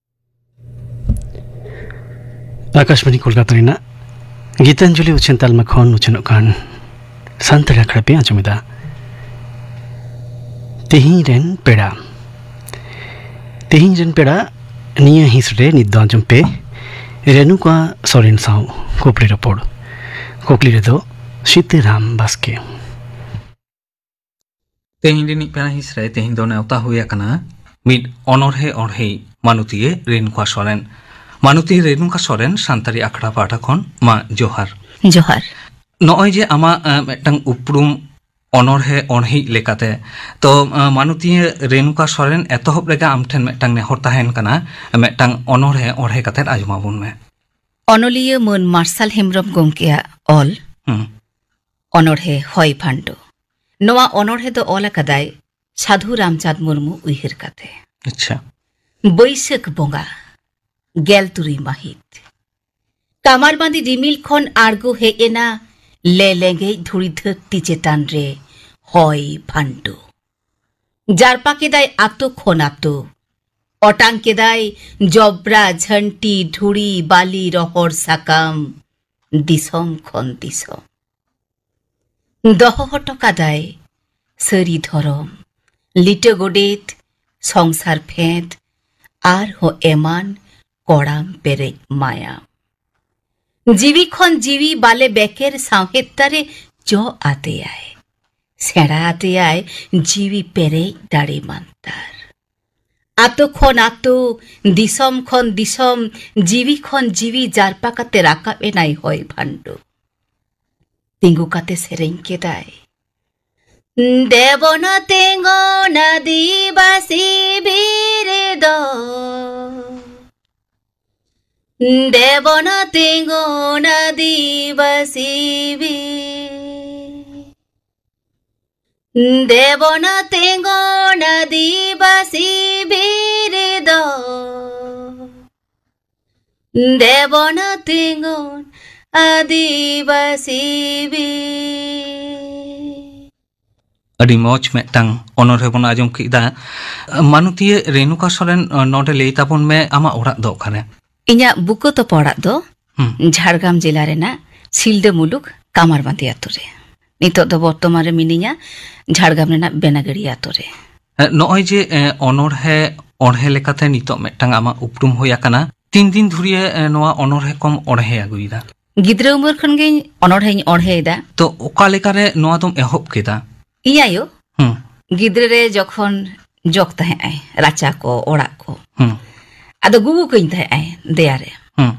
ᱟᱠᱟᱥᱵᱟᱬᱤ ᱠᱳᱞᱠᱟᱛᱟ ᱨᱮᱱᱟᱜ ᱜᱤᱛᱟᱧᱡᱚᱞᱤ ᱩᱪᱷᱟᱹᱱ ᱛᱟᱞᱢᱟ ᱠᱷᱚᱱ ᱩᱪᱷᱟᱹᱱᱚᱜ ᱠᱟᱱ ᱥᱟᱱᱛᱟᱲᱤ ᱟᱠᱷᱲᱟ ᱯᱮ ᱟᱸᱡᱚᱢ ᱮᱫᱟ᱾ ᱛᱮᱦᱮᱧ ᱨᱮᱱ ᱯᱮᱲᱟ᱾ ᱛᱮᱦᱮᱧ ᱨᱮᱱ ᱯᱮᱲᱟ ᱱᱤᱭᱟᱹ ᱦᱤᱸᱥ ᱨᱮ ᱱᱤᱛ ᱫᱚ ᱟᱸᱡᱚᱢ ᱯᱮ ᱨᱮᱱᱩᱠᱟ ᱥᱚᱨᱮᱱ ᱥᱟᱶ ᱠᱩᱠᱞᱤ ᱨᱚᱯᱚᱲ᱾ ᱠᱩᱠᱞᱤ ᱨᱮᱫᱚ ᱥᱤᱛᱟᱹᱨᱟᱢ ᱵᱟᱥᱠᱮ᱾ ᱛᱮᱦᱮᱧ ᱨᱤᱱᱤᱡ ᱯᱮᱲᱟ ᱦᱤᱸᱥ ᱨᱮ ᱛᱮᱦᱮᱧ ᱫᱚ ᱱᱮᱣᱛᱟ ᱦᱩᱭ ᱟᱠᱟᱱᱟ ᱢᱤᱫ ᱚᱱᱚᱬᱦᱮ ᱚᱬᱦᱮ ᱢᱟᱱᱚᱛᱤᱭᱟᱹ ᱨᱮᱱᱩᱠᱟ ᱥᱚᱨᱮᱱ᱾ ᱢᱟᱱᱚᱛᱤᱭᱟᱹ ᱨᱮᱱᱩᱠᱟ ᱥᱚᱨᱮᱱ ᱥᱟᱱᱛᱟᱲᱤ ᱟᱠᱷᱲᱟ ᱯᱟᱦᱴᱟ ᱠᱷᱚᱱ ᱢᱟ ᱡᱚᱦᱟᱨ᱾ ᱡᱚᱦᱟᱨ᱾ ᱱᱚᱜᱼᱚᱭ ᱡᱮ ᱟᱢᱟᱜ, ᱮ, ᱢᱤᱫᱴᱟᱝ ᱩᱯᱨᱩᱢ ᱚᱱᱚᱬᱦᱮ ᱚᱬᱦᱮ ᱞᱮᱠᱟᱛᱮ, ᱛᱚ, ᱮ, ᱢᱟᱱᱚᱛᱤᱭᱟᱹ ᱨᱮᱱᱩᱠᱟ ᱥᱚᱨᱮᱱ, ᱮᱛᱚᱦᱚᱵ ᱨᱮᱜᱮ ᱟᱢ ᱴᱷᱮᱱ ᱢᱤᱫᱴᱟᱝ ᱱᱮᱦᱚᱨ ᱛᱟᱦᱮᱱ ᱠᱟᱱᱟ, ᱢᱤᱫᱴᱟᱝ ᱚᱱᱚᱬᱦᱮ ᱚᱬᱦᱮ ᱠᱟᱛᱮ ᱟᱸᱡᱚᱢ ᱟᱵᱚᱱ ᱢᱮ᱾ ᱚᱱᱚᱞᱤᱭᱟᱹ ᱢᱟᱹᱱ ᱢᱟᱨᱥᱟᱞ ᱦᱮᱢᱵᱽᱨᱚᱢ ᱜᱚᱢᱠᱮᱭᱟᱜ ᱚᱞ᱾ ᱦᱩᱸ᱾ ᱚᱱᱚᱬᱦᱮ ᱦᱚᱭ ᱵᱷᱟᱱᱰᱚ᱾ ᱱᱚᱣᱟ ᱚᱱᱚᱬᱦᱮ ᱫᱚ ᱚᱞ ᱟᱠᱟᱫᱟᱭ ᱥᱟᱹᱫᱷᱩ ᱨᱟᱢᱪᱟᱸᱫᱽ ᱢᱩᱨᱢᱩ ᱩᱭᱦᱟᱹᱨ ᱠᱟᱛᱮ᱾ ᱟᱪᱪᱷᱟ᱾ ᱵᱟᱹᱭᱥᱟᱹᱠᱷ ᱵᱚᱸᱜᱟ ᱜᱮᱞ ᱛᱩᱨᱩᱭ ᱢᱟᱹᱦᱤᱛ᱾ ᱠᱟᱢᱟᱨ ᱵᱟᱸᱫᱤ ᱨᱤᱢᱤᱞ ᱠᱷᱚᱱ ᱟᱬᱜᱚ ᱦᱮᱡ ᱮᱱᱟ ᱞᱮ ᱞᱮᱸᱜᱮᱡ ᱫᱷᱩᱲᱤ ᱫᱷᱟᱹᱨᱛᱤ ᱪᱮᱛᱟᱱ ᱨᱮ ᱦᱚᱭ ᱵᱷᱟᱱᱰᱚ᱾ ᱡᱟᱨᱯᱟ ᱠᱮᱫᱟᱭ ᱟᱛᱳ ᱠᱷᱚᱱ ᱟᱛᱳ, ᱚᱴᱟᱝ ᱠᱮᱫᱟᱭ ᱡᱚᱵᱽᱨᱟ, ᱡᱷᱟᱹᱱᱴᱤ, ᱰᱷᱩᱲᱤ, ᱵᱟᱞᱤ, ᱨᱚᱦᱚᱲ ᱥᱟᱠᱟᱢ, ᱫᱤᱥᱚᱢ ᱠᱷᱚᱱ ᱫᱤᱥᱚᱢ᱾ ᱫᱚᱦᱚ ᱦᱚᱴᱚ ᱠᱟᱫᱟᱭ ᱥᱟᱹᱨᱤ ᱫᱷᱚᱨᱚᱢ, ᱞᱤᱴᱟᱹ ᱜᱚᱰᱮᱛ, ᱥᱚᱝᱥᱟᱨ ᱯᱷᱮᱸᱫ, ᱟᱨᱦᱚᱸ ᱮᱢᱟᱱ ᱠᱚᱲᱟᱢ ᱯᱮᱨᱮᱡ ᱢᱟᱭᱟᱢ᱾ ᱡᱤᱣᱤ ᱠᱷᱚᱱ ᱡᱤᱣᱤ ᱵᱟᱞᱮ ᱵᱮᱠᱮᱨ ᱥᱟᱶᱦᱮᱫ ᱫᱟᱨᱮ ᱡᱚ ᱟᱫᱮᱭᱟᱭ, ᱥᱮᱬᱟ ᱟᱫᱮᱭᱟᱭ ᱡᱤᱣᱤ ᱯᱮᱨᱮᱡ ᱫᱟᱲᱮ ᱢᱟᱱᱛᱟᱨ᱾ ᱟᱛᱳ ᱠᱷᱚᱱ ᱟᱛᱳ, ᱫᱤᱥᱚᱢ ᱠᱷᱚᱱ ᱫᱤᱥᱚᱢ, ᱡᱤᱣᱤ ᱠᱷᱚᱱ ᱡᱤᱣᱤ ᱡᱟᱨᱯᱟ ᱠᱟᱛᱮ ᱨᱟᱠᱟᱵ ᱮᱱᱟᱭ ᱦᱚᱭ ᱵᱷᱟᱱᱰᱚ᱾ ᱛᱤᱸᱜᱩ ᱠᱟᱛᱮ ᱥᱮᱨᱮᱧ ᱠᱮᱫᱟᱭ, ᱫᱮᱵᱚᱱ ᱛᱤᱸᱜᱩᱱ ᱟᱹᱫᱤᱵᱟᱹᱥᱤ ᱵᱤᱨ ᱫᱚ, ᱫᱮᱵᱚᱱ ᱛᱤᱸᱜᱩᱱ ᱟᱹᱫᱤᱵᱟᱹᱥᱤ ᱵᱤᱨ᱾ ᱫᱮᱵᱚᱱ ᱛᱤᱸᱜᱩᱱ ᱟᱹᱫᱤᱵᱟᱹᱥᱤ ᱵᱤᱨ ᱫᱚ, ᱫᱮᱵᱚᱱ ᱛᱤᱸᱜᱩᱱ ᱟᱹᱫᱤᱵᱟᱹᱥᱤ ᱵᱤᱨ᱾ ᱟᱹᱰᱤ ᱢᱚᱡᱽ ᱢᱤᱫᱴᱟᱝ ᱚᱱᱚᱬᱦᱮ ᱵᱚᱱ ᱟᱸᱡᱚᱢ ᱠᱮᱫᱟ᱾ ᱢᱟᱱᱚᱛᱤᱭᱟᱹ ᱨᱮᱱᱩᱠᱟ ᱥᱚᱨᱮᱱ, ᱱᱚᱰᱮ ᱞᱟᱹᱭ ᱛᱟᱵᱚᱱ ᱢᱮ, ᱟᱢᱟᱜ ᱚᱲᱟᱜ ᱫᱚ ᱚᱠᱟᱨᱮ? ᱤᱧᱟᱹᱜ ᱵᱩᱠᱟᱹ ᱛᱚᱯᱟ ᱚᱲᱟᱜ ᱫᱚ ᱦᱩᱸ᱾ ᱡᱷᱟᱲᱜᱨᱟᱢ ᱡᱮᱞᱟ ᱨᱮᱱᱟᱜ ᱥᱤᱞᱫᱟᱹ ᱢᱩᱞᱩᱠ ᱠᱟᱢᱟᱨᱵᱟᱸᱫᱤ ᱟᱛᱳ ᱨᱮ᱾ ᱱᱤᱛᱚᱜ ᱫᱚ ᱵᱚᱨᱛᱚᱢᱟᱱ ᱨᱮ ᱢᱤᱱᱟᱹᱧᱟ ᱡᱷᱟᱲᱜᱨᱟᱢ ᱨᱮᱱᱟᱜ ᱵᱮᱱᱟᱜᱟᱹᱲᱤᱭᱟᱹ ᱟᱛᱳ ᱨᱮ᱾ ᱮ, ᱱᱚᱜᱼᱚᱭ ᱡᱮ, ᱮ, ᱚᱱᱚᱬᱦᱮ, ᱚᱬᱦᱮ ᱞᱮᱠᱟᱛᱮ ᱱᱤᱛᱚᱜ ᱢᱤᱫᱴᱟᱝ ᱟᱢᱟᱜ ᱩᱯᱨᱩᱢ ᱦᱩᱭ ᱟᱠᱟᱱᱟ, ᱛᱤᱱ ᱫᱤᱱ ᱫᱷᱩᱨᱤᱭᱟᱹ, ᱮ, ᱱᱚᱣᱟ ᱚᱱᱚᱬᱦᱮ ᱠᱚᱢ ᱚᱬᱦᱮ ᱟᱹᱜᱩᱭᱮᱫᱟ? ᱜᱤᱫᱽᱨᱟᱹ ᱩᱢᱮᱨ ᱠᱷᱚᱱ ᱜᱤᱧ ᱚᱱᱚᱬᱦᱮᱧ ᱚᱬᱦᱮᱭᱮᱫᱟ᱾ ᱛᱚ, ᱚᱠᱟ ᱞᱮᱠᱟᱨᱮ ᱱᱚᱣᱟ ᱫᱚᱢ ᱮᱦᱚᱵ ᱠᱮᱫᱟ? ᱤᱧ ᱟᱭᱳ ᱦᱩᱸ᱾ ᱜᱤᱫᱽᱨᱟᱹ ᱨᱮ ᱡᱚᱠᱷᱚᱱ ᱡᱚᱜ ᱛᱟᱦᱮᱸᱜ ᱟᱭ, ᱨᱟᱪᱟ ᱠᱚ, ᱚᱲᱟᱜ ᱠᱚ, ᱦᱩᱸ᱾ ᱟᱫᱚ ᱜᱩᱜᱩ ᱠᱟᱹᱧ ᱛᱟᱦᱮᱸᱜ ᱟᱭ ᱫᱮᱭᱟ ᱨᱮ᱾ ᱦᱩᱸ᱾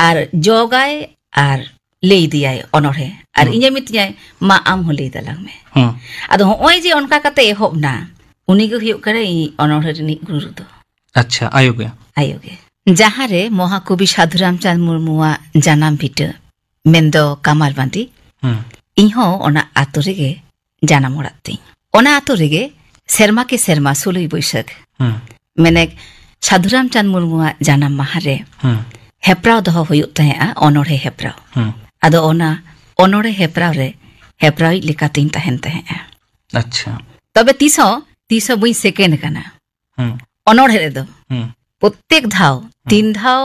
ᱟᱨ ᱡᱚᱜᱟᱭ ᱟᱨ ᱞᱟᱹᱭ ᱤᱫᱤᱭᱟᱭ ᱚᱱᱚᱬᱦᱮ᱾ ᱟᱨ ᱦᱩᱸ᱾ ᱤᱧᱮ ᱢᱤᱛᱟᱹᱧᱟᱭ, "ᱢᱟ, ᱟᱢ ᱦᱚᱸ ᱞᱟᱹᱭ ᱛᱟᱞᱟᱝ ᱢᱮ᱾" ᱦᱩᱸ᱾ ᱟᱫᱚ ᱦᱚᱸᱜᱼᱚᱭ ᱡᱮ ᱚᱱᱠᱟ ᱠᱟᱛᱮ ᱮᱦᱚᱵ ᱱᱟ, ᱩᱱᱤ ᱜᱮ ᱦᱩᱭᱩᱜ ᱠᱟᱱᱟᱭ ᱤᱧ ᱚᱱᱚᱬᱦᱮ ᱨᱤᱱᱤᱡ ᱜᱩᱨᱩ ᱫᱚ᱾ ᱟᱪᱪᱷᱟ, ᱟᱭᱳ ᱜᱮ? ᱟᱭᱳ ᱜᱮ᱾ ᱡᱟᱦᱟᱸ ᱨᱮ ᱢᱚᱦᱟᱠᱚᱵᱤ ᱥᱟᱫᱷᱩ ᱨᱟᱢᱪᱟᱸᱫᱽ ᱢᱩᱨᱢᱩᱣᱟᱜ ᱡᱟᱱᱟᱢ ᱵᱷᱤᱴᱟᱹ, ᱢᱮᱱᱫᱚ ᱠᱟᱢᱟᱨᱵᱟᱸᱫᱤ, ᱦᱩᱸ᱾ ᱤᱧ ᱦᱚᱸ ᱚᱱᱟ ᱟᱛᱳ ᱨᱮᱜᱮ ᱡᱟᱱᱟᱢ ᱚᱲᱟᱜ ᱛᱤᱧ᱾ ᱚᱱᱟ ᱟᱛᱳ ᱨᱮᱜᱮ ᱥᱮᱨᱢᱟ ᱠᱮ ᱥᱮᱨᱢᱟ ᱥᱳᱞᱳᱭ ᱵᱟᱹᱭᱥᱟᱹᱠᱷ, ᱦᱩᱸ᱾ ᱢᱮᱱᱮᱠ ᱥᱟᱫᱷᱩ ᱨᱟᱢᱪᱟᱸᱫᱽ ᱢᱩᱨᱢᱩᱣᱟᱜ ᱡᱟᱱᱟᱢ ᱢᱟᱦᱟ ᱨᱮ ᱦᱩᱸ᱾ ᱦᱮᱯᱨᱟᱣ ᱫᱚᱦᱚ ᱦᱩᱭᱩᱜ ᱛᱟᱦᱮᱸᱜᱼᱟ, ᱚᱱᱚᱬᱦᱮ ᱦᱮᱯᱨᱟᱣ᱾ ᱦᱩᱸ᱾ ᱟᱫᱚ ᱚᱱᱟ ᱚᱱᱚᱬᱦᱮ ᱦᱮᱯᱨᱟᱣ ᱨᱮ ᱦᱮᱯᱨᱟᱣᱤᱡ ᱞᱮᱠᱟᱛᱤᱧ ᱛᱟᱦᱮᱱ ᱛᱟᱦᱮᱸᱜᱼᱟ᱾ ᱟᱪᱪᱷᱟ᱾ ᱛᱚᱵᱮ ᱛᱤᱥ ᱦᱚᱸ, ᱛᱤᱥ ᱦᱚᱸ ᱵᱟᱹᱧ ᱥᱮᱠᱮᱱᱰ ᱟᱠᱟᱱᱟ᱾ ᱦᱩᱸ᱾ ᱚᱱᱚᱬᱦᱮ ᱨᱮᱫᱚ ᱦᱩᱸ᱾ ᱯᱨᱚᱛᱮᱠ ᱫᱷᱟᱣ, ᱦᱩᱸ᱾ ᱛᱤᱱ ᱫᱷᱟᱣ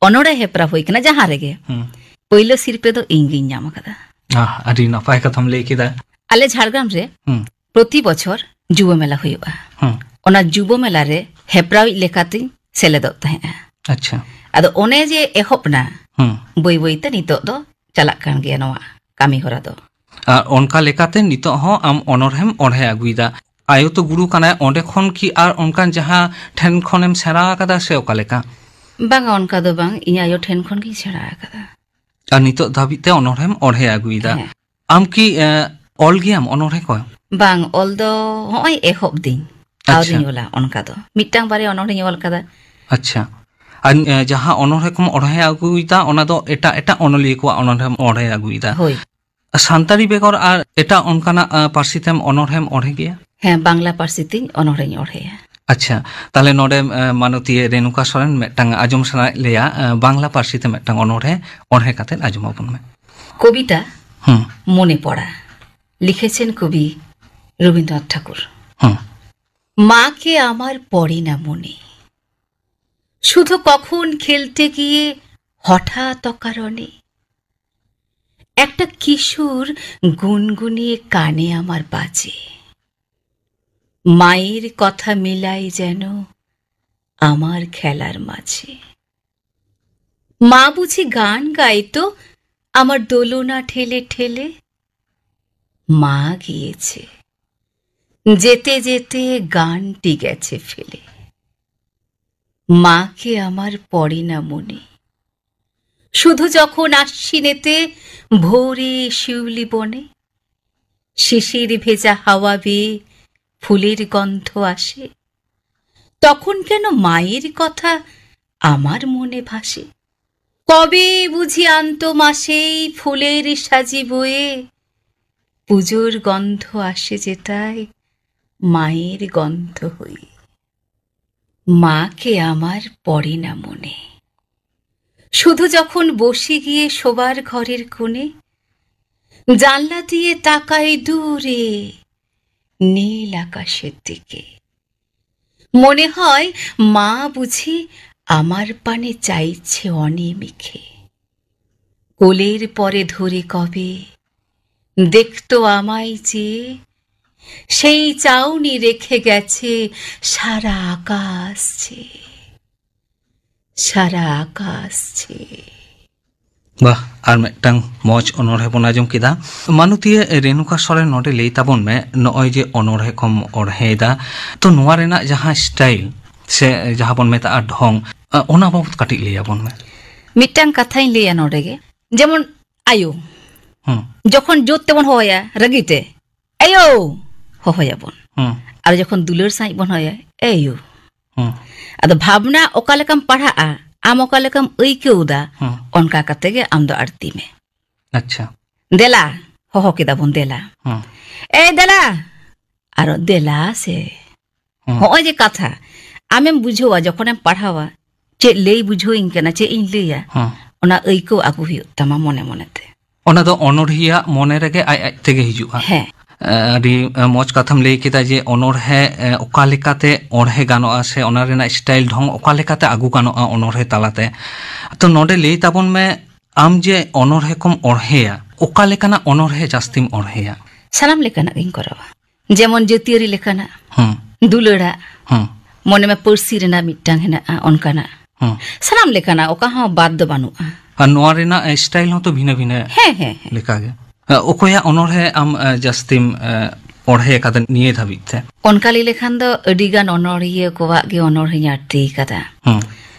ᱚᱱᱚᱬᱦᱮ ᱦᱮᱯᱨᱟᱣ ᱦᱩᱭ ᱠᱟᱱᱟ ᱡᱟᱦᱟᱸ ᱨᱮᱜᱮ, ᱦᱩᱸ᱾ ᱯᱳᱭᱞᱳ ᱥᱤᱨᱯᱟᱹ ᱫᱚ ᱤᱧ ᱜᱤᱧ ᱧᱟᱢ ᱟᱠᱟᱫᱟ᱾ ᱟᱦ, ᱟᱹᱰᱤ ᱱᱟᱯᱟᱭ ᱠᱟᱛᱷᱟᱢ ᱞᱟᱹᱭ ᱠᱮᱫᱟ᱾ ᱟᱞᱮ ᱡᱷᱟᱲᱜᱨᱟᱢ ᱨᱮ ᱦᱩᱸ᱾ ᱯᱨᱚᱛᱤ ᱵᱚᱪᱷᱚᱨ ᱡᱩᱵᱚ ᱢᱮᱞᱟ ᱦᱩᱭᱩᱜᱼᱟ᱾ ᱦᱩᱸ᱾ ᱚᱱᱟ ᱡᱩᱵᱚ ᱢᱮᱞᱟ ᱨᱮ ᱦᱮᱯᱨᱟᱣᱤᱡ ᱞᱮᱠᱟᱛᱤᱧ ᱥᱮᱞᱮᱫᱚᱜ ᱛᱟᱦᱮᱸᱜᱼᱟ᱾ ᱟᱪᱪᱷᱟ᱾ ᱟᱫᱚ ᱚᱱᱮ ᱡᱮ ᱮᱦᱚᱵ ᱱᱟ, ᱦᱩᱸ᱾ ᱵᱟᱹᱭ ᱵᱟᱹᱭ ᱛᱮ ᱱᱤᱛᱚᱜ ᱫᱚ ᱪᱟᱞᱟᱜ ᱠᱟᱱ ᱜᱮᱭᱟ ᱱᱚᱣᱟ ᱠᱟᱹᱢᱤ ᱦᱚᱨᱟ ᱫᱚ᱾ ᱟᱨ ᱚᱱᱠᱟ ᱞᱮᱠᱟᱛᱮ ᱱᱤᱛᱚᱜ ᱦᱚᱸ ᱟᱢ ᱚᱱᱚᱬᱦᱮᱢ ᱚᱬᱦᱮ ᱟᱹᱜᱩᱭᱮᱫᱟ᱾ ᱟᱭᱳ ᱛᱚ ᱜᱩᱨᱩ ᱠᱟᱱᱟᱭ, ᱚᱸᱰᱮ ᱠᱷᱚᱱ ᱠᱤ ᱟᱨ ᱚᱱᱠᱟᱱ ᱡᱟᱦᱟᱸ ᱴᱷᱮᱱ ᱠᱷᱚᱱᱮᱢ ᱥᱮᱬᱟ ᱟᱠᱟᱫᱟ ᱥᱮ ᱚᱠᱟ ᱞᱮᱠᱟ? ᱵᱟᱝᱟ, ᱚᱱᱠᱟ ᱫᱚ ᱵᱟᱝ, ᱤᱧ ᱟᱭᱳ ᱴᱷᱮᱱ ᱠᱷᱚᱱ ᱜᱤᱧ ᱥᱮᱬᱟ ᱟᱠᱟᱫᱟ᱾ ᱟᱨ ᱱᱤᱛᱚᱜ ᱫᱷᱟᱹᱵᱤᱡ ᱛᱮ ᱚᱱᱚᱬᱦᱮᱢ ᱚᱬᱦᱮ ᱟᱹᱜᱩᱭᱮᱫᱟ᱾ ᱦᱮᱸ᱾ ᱟᱢ ᱠᱤ, ᱮ, ᱚᱞ ᱜᱮᱭᱟᱢ ᱚᱱᱚᱬᱦᱮ ᱠᱚ? ᱵᱟᱝ, ᱚᱞ ᱫᱚ ᱦᱚᱸᱜᱼᱚᱭ ᱮᱦᱚᱵ ᱫᱤᱧ᱾ ᱟᱪᱪᱷᱟ᱾ ᱟᱹᱣᱨᱤᱧ ᱚᱞᱟ ᱚᱱᱠᱟ ᱫᱚ᱾ ᱢᱤᱫᱴᱟᱝ ᱵᱟᱨᱭᱟ ᱚᱱᱚᱬᱦᱮᱧ ᱚᱞ ᱠᱟᱫᱟ᱾ ᱟᱪᱪᱷᱟ᱾ ᱟᱨ, ᱮ, ᱡᱟᱦᱟᱸ ᱚᱱᱚᱬᱦᱮ ᱠᱚᱢ ᱚᱬᱦᱮ ᱟᱹᱜᱩᱭᱮᱫᱟ, ᱚᱱᱟ ᱫᱚ ᱮᱴᱟᱜ ᱮᱴᱟᱜ ᱚᱱᱚᱞᱤᱭᱟᱹ ᱠᱚᱣᱟᱜ ᱚᱱᱚᱬᱦᱮᱢ ᱚᱬᱦᱮ ᱟᱹᱜᱩᱭᱮᱫᱟ᱾ ᱦᱳᱭ᱾ ᱥᱟᱱᱛᱟᱲᱤ ᱵᱮᱜᱚᱨ ᱟᱨ ᱮᱴᱟᱜ ᱚᱱᱠᱟᱱᱟᱜ, ᱟ, ᱯᱟᱹᱨᱥᱤ ᱛᱮᱢ ᱚᱱᱚᱬᱦᱮᱢ ᱚᱬᱦᱮ ᱜᱮᱭᱟ? ᱦᱮᱸ, ᱵᱟᱝᱞᱟ ᱯᱟᱹᱨᱥᱤ ᱛᱤᱧ ᱚᱱᱚᱬᱦᱮᱧ ᱚᱬᱦᱮᱭᱟ᱾ ᱟᱪᱪᱷᱟ, ᱛᱟᱦᱞᱮ ᱱᱚᱰᱮ, ᱮ, ᱢᱟᱱᱚᱛᱤᱭᱟᱹ ᱨᱮᱱᱩᱠᱟ ᱥᱚᱨᱮᱱ ᱢᱤᱫᱴᱟᱝ ᱟᱸᱡᱚᱢ ᱥᱟᱱᱟᱭᱮᱫ ᱞᱮᱭᱟ, ᱮ, ᱵᱟᱝᱞᱟ ᱯᱟᱹᱨᱥᱤ ᱛᱮ ᱢᱤᱫᱴᱟᱝ ᱚᱱᱚᱬᱦᱮ, ᱚᱬᱦᱮ ᱠᱟᱛᱮᱫ ᱟᱸᱡᱚᱢ ᱟᱵᱚᱱ ᱢᱮ᱾ কবিতা হুম। মনে পড়া, লিখেছেন কবি রবীন্দ্রনাথ ঠাকুর। হুম। মাকে আমার পড়ে না মনে, শুধু কখন খেলতে গিয়ে হঠাৎ অকারণে একটা কিশোর গুনগুনিয়ে কানে আমার বাজে, মায়ের কথা মিলাই যেন আমার খেলার মাঝে। মা বুঝি গান গাইতো আমার দোলনা ঠেলে ঠেলে। মা গিয়েছে, যেতে যেতে গানটি গেছে ফেলে। মাকে আমার পড়ে না মনে, শুধু যখন আশ্বিনেতে ভোরে শিউলি বনে শিশির ভেজা হাওয়া বেয়ে ফুলের গন্ধ আসে, তখন কেন মায়ের কথা আমার মনে ভাসে? কবে বুঝি আনতো মা সেই ফুলের সাজি বয়ে, পুজোর গন্ধ আসে যেতায় মায়ের গন্ধ হয়ে। মাকে আমার পড়ে না মনে, শুধু যখন বসে গিয়ে শোবার ঘরের কোণে জানলা দিয়ে তাকাই দূরে নীল আকাশের দিকে। মনে হয় মা বুঝি আমার পানে চাইছে অনিমিখে। কোলের পরে ধরে কবে দেখতো আমায় যে, সেই চাউনি রেখে গেছে সারা আকাশ যে। ᱥᱟᱨᱟ ᱟᱠᱟᱥ ᱪᱮ᱾ ᱵᱟᱦ, ᱟᱨ ᱢᱤᱫᱴᱟᱝ ᱢᱚᱡᱽ ᱚᱱᱚᱬᱦᱮ ᱵᱚᱱ ᱟᱸᱡᱚᱢ ᱠᱮᱫᱟ᱾ ᱢᱟᱱᱚᱛᱤᱭᱟᱹ ᱨᱮᱱᱩᱠᱟ ᱥᱚᱨᱮᱱ, ᱱᱚᱰᱮ ᱞᱟᱹᱭ ᱛᱟᱵᱚᱱ ᱢᱮ, ᱱᱚᱜᱼᱚᱭ ᱡᱮ ᱚᱱᱚᱬᱦᱮ ᱠᱚᱢ ᱚᱬᱦᱮᱭᱮᱫᱟ, ᱛᱚ ᱱᱚᱣᱟ ᱨᱮᱱᱟᱜ ᱡᱟᱦᱟᱸ ᱥᱴᱟᱭᱤᱞ ᱥᱮ ᱡᱟᱦᱟᱸ ᱵᱚᱱ ᱢᱮᱛᱟᱜᱼᱟ ᱰᱷᱚᱝ, ᱚᱱᱟ ᱵᱟᱵᱚᱛ ᱠᱟᱹᱴᱤᱡ ᱞᱟᱹᱭ ᱟᱵᱚᱱ ᱢᱮ᱾ ᱢᱤᱫᱴᱟᱝ ᱠᱟᱛᱷᱟᱧ ᱞᱟᱹᱭᱟ ᱱᱚᱰᱮ ᱜᱮ, ᱡᱮᱢᱚᱱ ᱟᱭᱳ, ᱦᱩᱸ᱾ ᱡᱚᱠᱷᱚᱱ ᱡᱳᱨ ᱛᱮᱵᱚᱱ ᱦᱚᱦᱚᱭᱟ ᱨᱟᱹᱜᱤ ᱛᱮ, "ᱮᱭᱳ!" ᱦᱚᱦᱚᱭᱟᱵᱚᱱ᱾ ᱦᱩᱸ᱾ ᱟᱨ ᱡᱚᱠᱷᱚᱱ ᱫᱩᱞᱟᱹᱲ ᱥᱟᱺᱦᱤᱡ ᱵᱚᱱ ᱦᱚᱦᱚᱭᱟ, "ᱮᱭᱳ!" ᱦᱩᱸ᱾ ᱟᱫᱚ ᱵᱷᱟᱵᱽᱱᱟ ᱚᱠᱟ ᱞᱮᱠᱟᱢ ᱯᱟᱲᱦᱟᱜᱼᱟ, ᱟᱢ ᱚᱠᱟ ᱞᱮᱠᱟᱢ ᱟᱹᱭᱠᱟᱹᱣ ᱫᱟ, ᱦᱩᱸ᱾ ᱚᱱᱠᱟ ᱠᱟᱛᱮ ᱜᱮ ᱟᱢ ᱫᱚ ᱟᱲᱛᱤ ᱢᱮ᱾ ᱟᱪᱪᱷᱟ᱾ ᱫᱮᱞᱟ, ᱦᱚᱦᱚ ᱠᱮᱫᱟ ᱵᱚᱱ, "ᱫᱮᱞᱟ, ᱦᱩᱸ᱾ ᱮᱭ ᱫᱮᱞᱟ!" ᱟᱨᱚ, "ᱫᱮᱞᱟ ᱥᱮ!" ᱦᱩᱸ᱾ ᱦᱚᱸᱜᱼᱚᱭ ᱡᱮ ᱠᱟᱛᱷᱟ, ᱟᱢᱮᱢ ᱵᱩᱡᱷᱟᱹᱣᱟ ᱡᱚᱠᱷᱚᱱᱮᱢ ᱯᱟᱲᱦᱟᱣᱟ, ᱪᱮᱫ ᱞᱟᱹᱭ ᱵᱩᱡᱷᱟᱹᱣᱤᱧ ᱠᱟᱱᱟ, ᱪᱮᱫ ᱤᱧ ᱞᱟᱹᱭᱟ, ᱦᱩᱸ᱾ ᱚᱱᱟ ᱟᱹᱭᱠᱟᱹᱣ ᱟᱹᱜᱩ ᱦᱩᱭᱩᱜ ᱛᱟᱢᱟ ᱢᱚᱱᱮ ᱢᱚᱱᱮᱛᱮ᱾ ᱚᱱᱟ ᱫᱚ ᱚᱱᱚᱬᱦᱤᱭᱟᱹ ᱢᱚᱱᱮ ᱨᱮᱜᱮ ᱟᱡ ᱟᱡ ᱛᱮᱜᱮ ᱦᱤᱡᱩᱜᱼᱟ᱾ ᱦᱮᱸ᱾ ᱮ, ᱟᱹᱰᱤ, ᱮ, ᱢᱚᱡᱽ ᱠᱟᱛᱷᱟᱢ ᱞᱟᱹᱭ ᱠᱮᱫᱟ ᱡᱮ ᱚᱱᱚᱬᱦᱮ, ᱮ, ᱚᱠᱟ ᱞᱮᱠᱟᱛᱮ ᱚᱬᱦᱮ ᱜᱟᱱᱚᱜᱼᱟ ᱥᱮ ᱚᱱᱟ ᱨᱮᱱᱟᱜ ᱥᱴᱟᱭᱤᱞ ᱰᱷᱚᱝ ᱚᱠᱟ ᱞᱮᱠᱟᱛᱮ ᱟᱹᱜᱩ ᱜᱟᱱᱚᱜᱼᱟ ᱚᱱᱚᱬᱦᱮ ᱛᱟᱞᱟᱛᱮ᱾ ᱛᱚ ᱱᱚᱰᱮ ᱞᱟᱹᱭ ᱛᱟᱵᱚᱱ ᱢᱮ, ᱟᱢ ᱡᱮ ᱚᱱᱚᱬᱦᱮ ᱠᱚᱢ ᱚᱬᱦᱮᱭᱟ, ᱚᱠᱟ ᱞᱮᱠᱟᱱᱟᱜ ᱚᱱᱚᱬᱦᱮ ᱡᱟᱹᱥᱛᱤᱢ ᱚᱬᱦᱮᱭᱟ? ᱥᱟᱱᱟᱢ ᱞᱮᱠᱟᱱᱟᱜ ᱜᱤᱧ ᱠᱚᱨᱟᱣᱟ, ᱡᱮᱢᱚᱱ ᱡᱟᱹᱛᱤᱭᱟᱹᱨᱤ ᱞᱮᱠᱟᱱᱟᱜ, ᱦᱩᱸ᱾ ᱫᱩᱞᱟᱹᱲᱟᱜ, ᱦᱩᱸ᱾ ᱢᱚᱱᱮ ᱢᱮ ᱯᱟᱹᱨᱥᱤ ᱨᱮᱱᱟᱜ ᱢᱤᱫᱴᱟᱝ ᱦᱮᱱᱟᱜᱼᱟ, ᱚᱱᱠᱟᱱᱟᱜ᱾ ᱦᱩᱸ᱾ ᱥᱟᱱᱟᱢ ᱞᱮᱠᱟᱱᱟᱜ, ᱚᱠᱟ ᱦᱚᱸ ᱵᱟᱫ ᱫᱚ ᱵᱟᱹᱱᱩᱜᱼᱟ᱾ ᱟᱨ ᱱᱚᱣᱟ ᱨᱮᱱᱟᱜ, ᱮ, ᱥᱴᱟᱭᱤᱞ ᱦᱚᱸᱛᱚ ᱵᱷᱤᱱᱟᱹ ᱵᱷᱤᱱᱟᱹ ᱦᱮᱸ, ᱦᱮᱸ, ᱦᱮᱸ᱾ ᱞᱮᱠᱟᱜᱮ᱾ ᱮ, ᱚᱠᱚᱭᱟᱜ ᱚᱱᱚᱬᱦᱮ ᱟᱢ, ᱮ, ᱡᱟᱹᱥᱛᱤᱢ, ᱮ, ᱚᱬᱦᱮ ᱟᱠᱟᱫᱟ ᱱᱤᱭᱟᱹ ᱫᱷᱟᱹᱵᱤᱡ ᱛᱮ? ᱚᱱᱠᱟ ᱞᱟᱹᱭ ᱞᱮᱠᱷᱟᱱ ᱫᱚ ᱟᱹᱰᱤ ᱜᱟᱱ ᱚᱱᱚᱬᱦᱤᱭᱟᱹ ᱠᱚᱣᱟᱜ ᱜᱮ ᱚᱱᱚᱬᱦᱮᱧ ᱟᱲᱛᱤ ᱟᱠᱟᱫᱟ᱾ ᱦᱩᱸ᱾